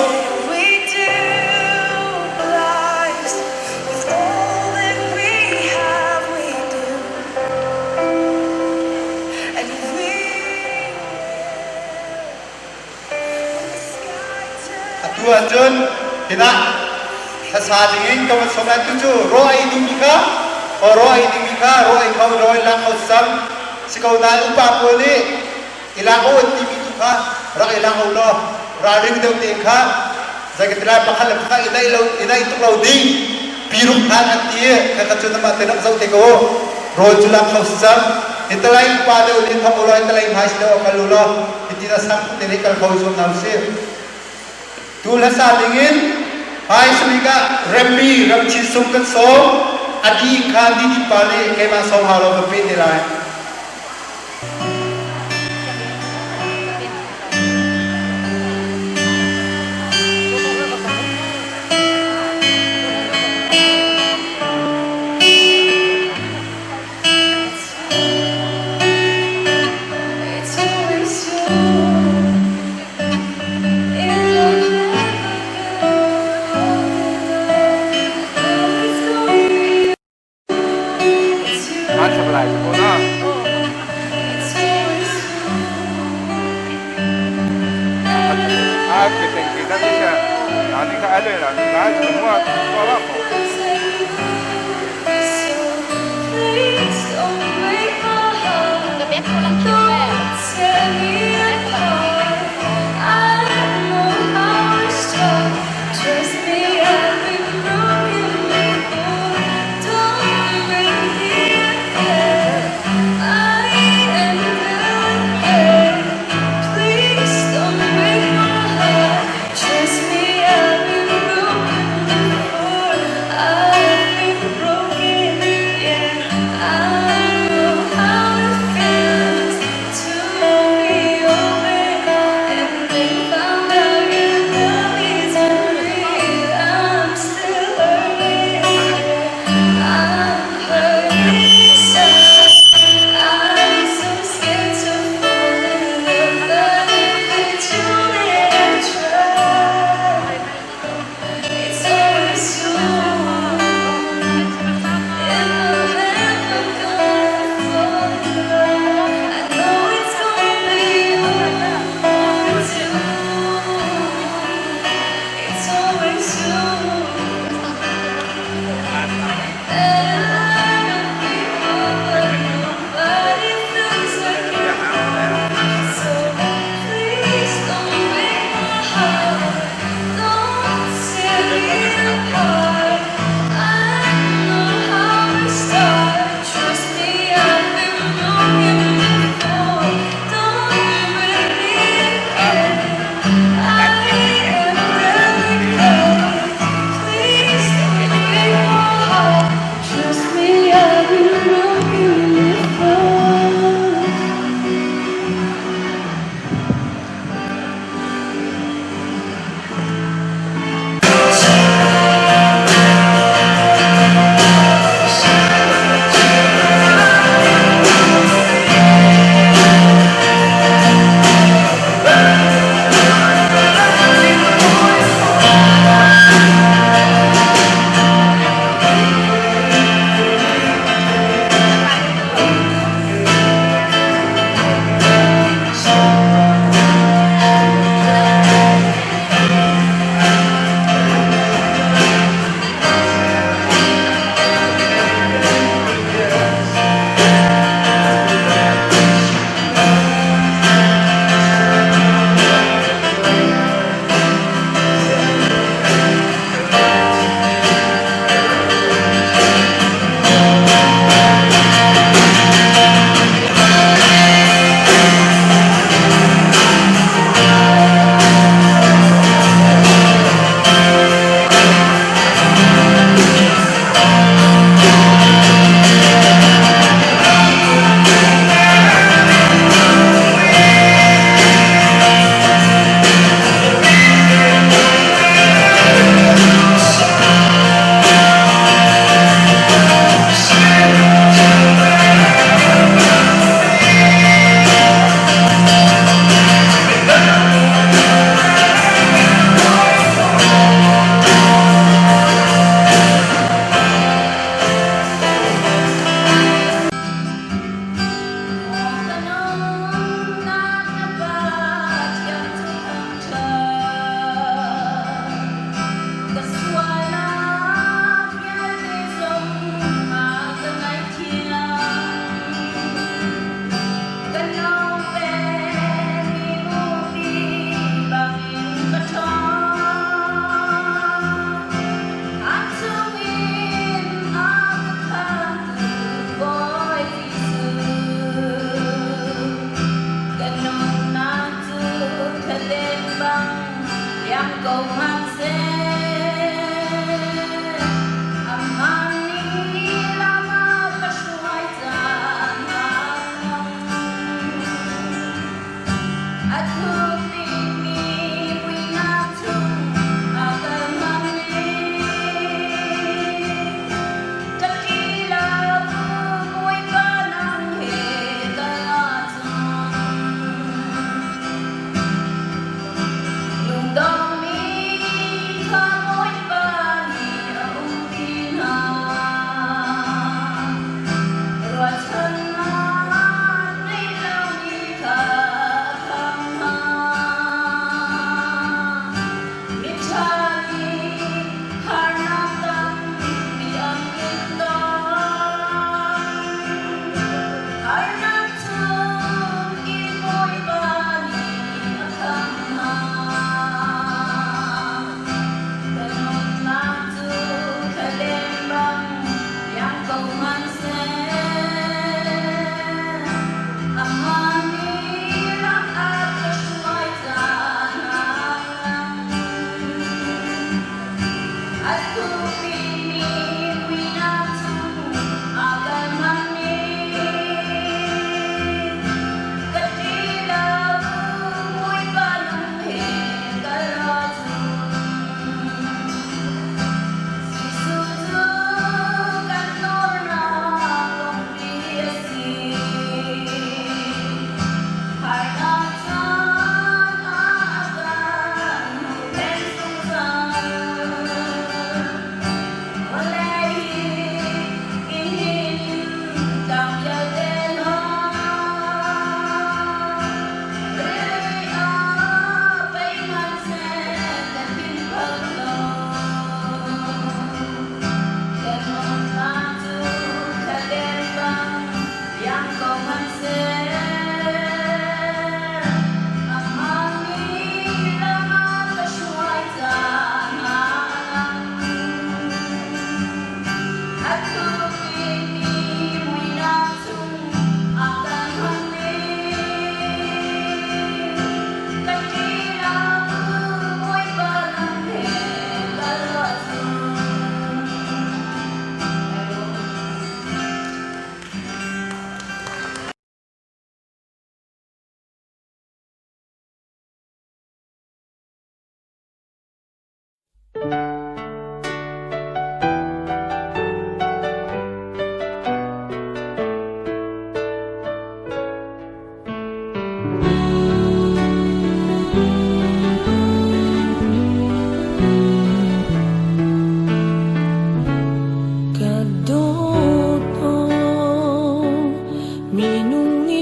Atu ahcun hinah hlasa dingin ka van sawm lai tu cu raw ei dingmi kha aw raw ei dingmi kha raw ei kho raw ei lak kho sam si ko nain upa pawl nih i lak u an timi tu kha rak i lak u law ralring deuh tein kha zei ka ti lai pakhat le pakhat i naih lo i naih tuk lo ding piruk hlan an ti i kha kha cu namah te rak zoh te ko rawl cu lak kho si cang hi talai upa deuh nih thok u law hi talai hmai si deuh kal u law hitin a sang te nih kal kho zuam hna usih tu hlasa dingin hmai sabik ah remmi ramchin sung kan sawm a di kha didi pa nih keimah sawm hau lo kan pe te lai.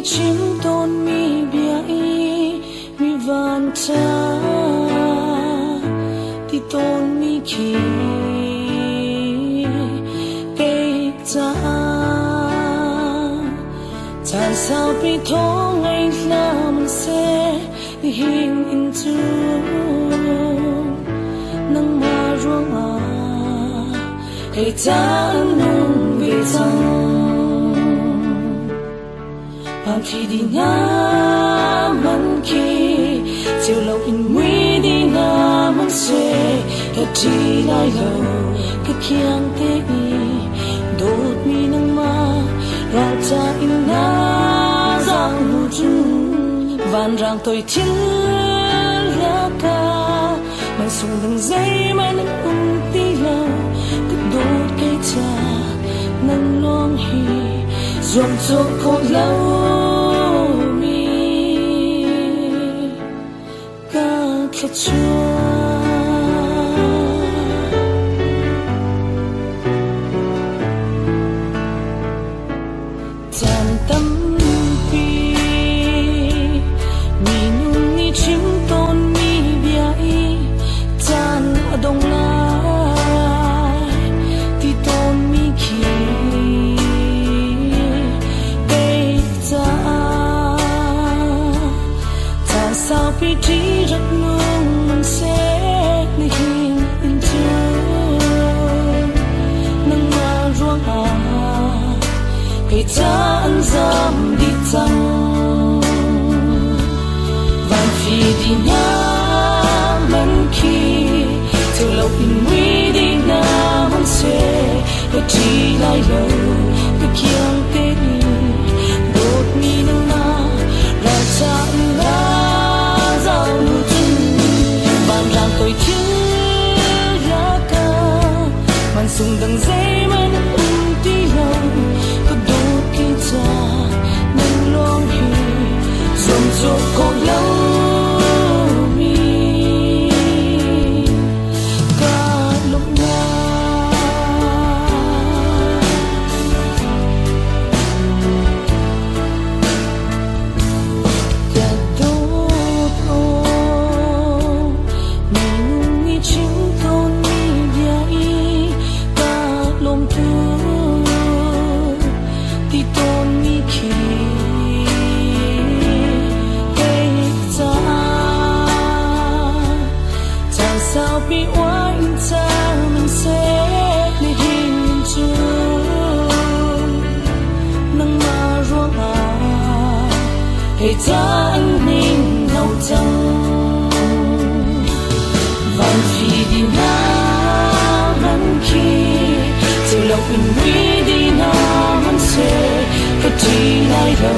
nih chim tawnmi bia i mi vanṭha ti tawnmi khi kei caah caan saupi thawng ngei hlah hmanhseh nihin in cun nangmah ruangah kei caan nung ve cang. Pamthi di na man khi chiều lo in mui di na man se ka thi lai lo ka khiang te i dawt mi nangmah ral cha in na zang nu cun vanrang toi thil laka man sung dang zeihmanh an um ti lo ka dawt kei ca nan lawng hi zuamcawh khawh lomi ka thluachuah. Caan tampi minung nih chim tawnmi bia i caan a dong lai ti tawnmi khi kei caah caan saupi ṭi rak nung hmanhseh nihin in cun nangmah ruangah kei ca an zam dih cang. Vanfi di na man khi theo lo in mui di na man se ka ṭi lai lo ka kiang te ni dawt mi nangmah ral cha na zau nu cun vanrang toi thil laka man sung dang zeihmanh um ti lo ka dawt ke ca nan lawng hi zuamcawh khawh lomi ka lawmhnak. Ka dawt aw, minung nih chim tawnmi bia i ka lawm tuk ti tawnmi khi kei caah caan saupi uai in caan seh nihin cun nangmah ruangah kei caan ning lo cang. Vanfi di na man khi chiều lo in mui di na man se ka ṭi lai lo.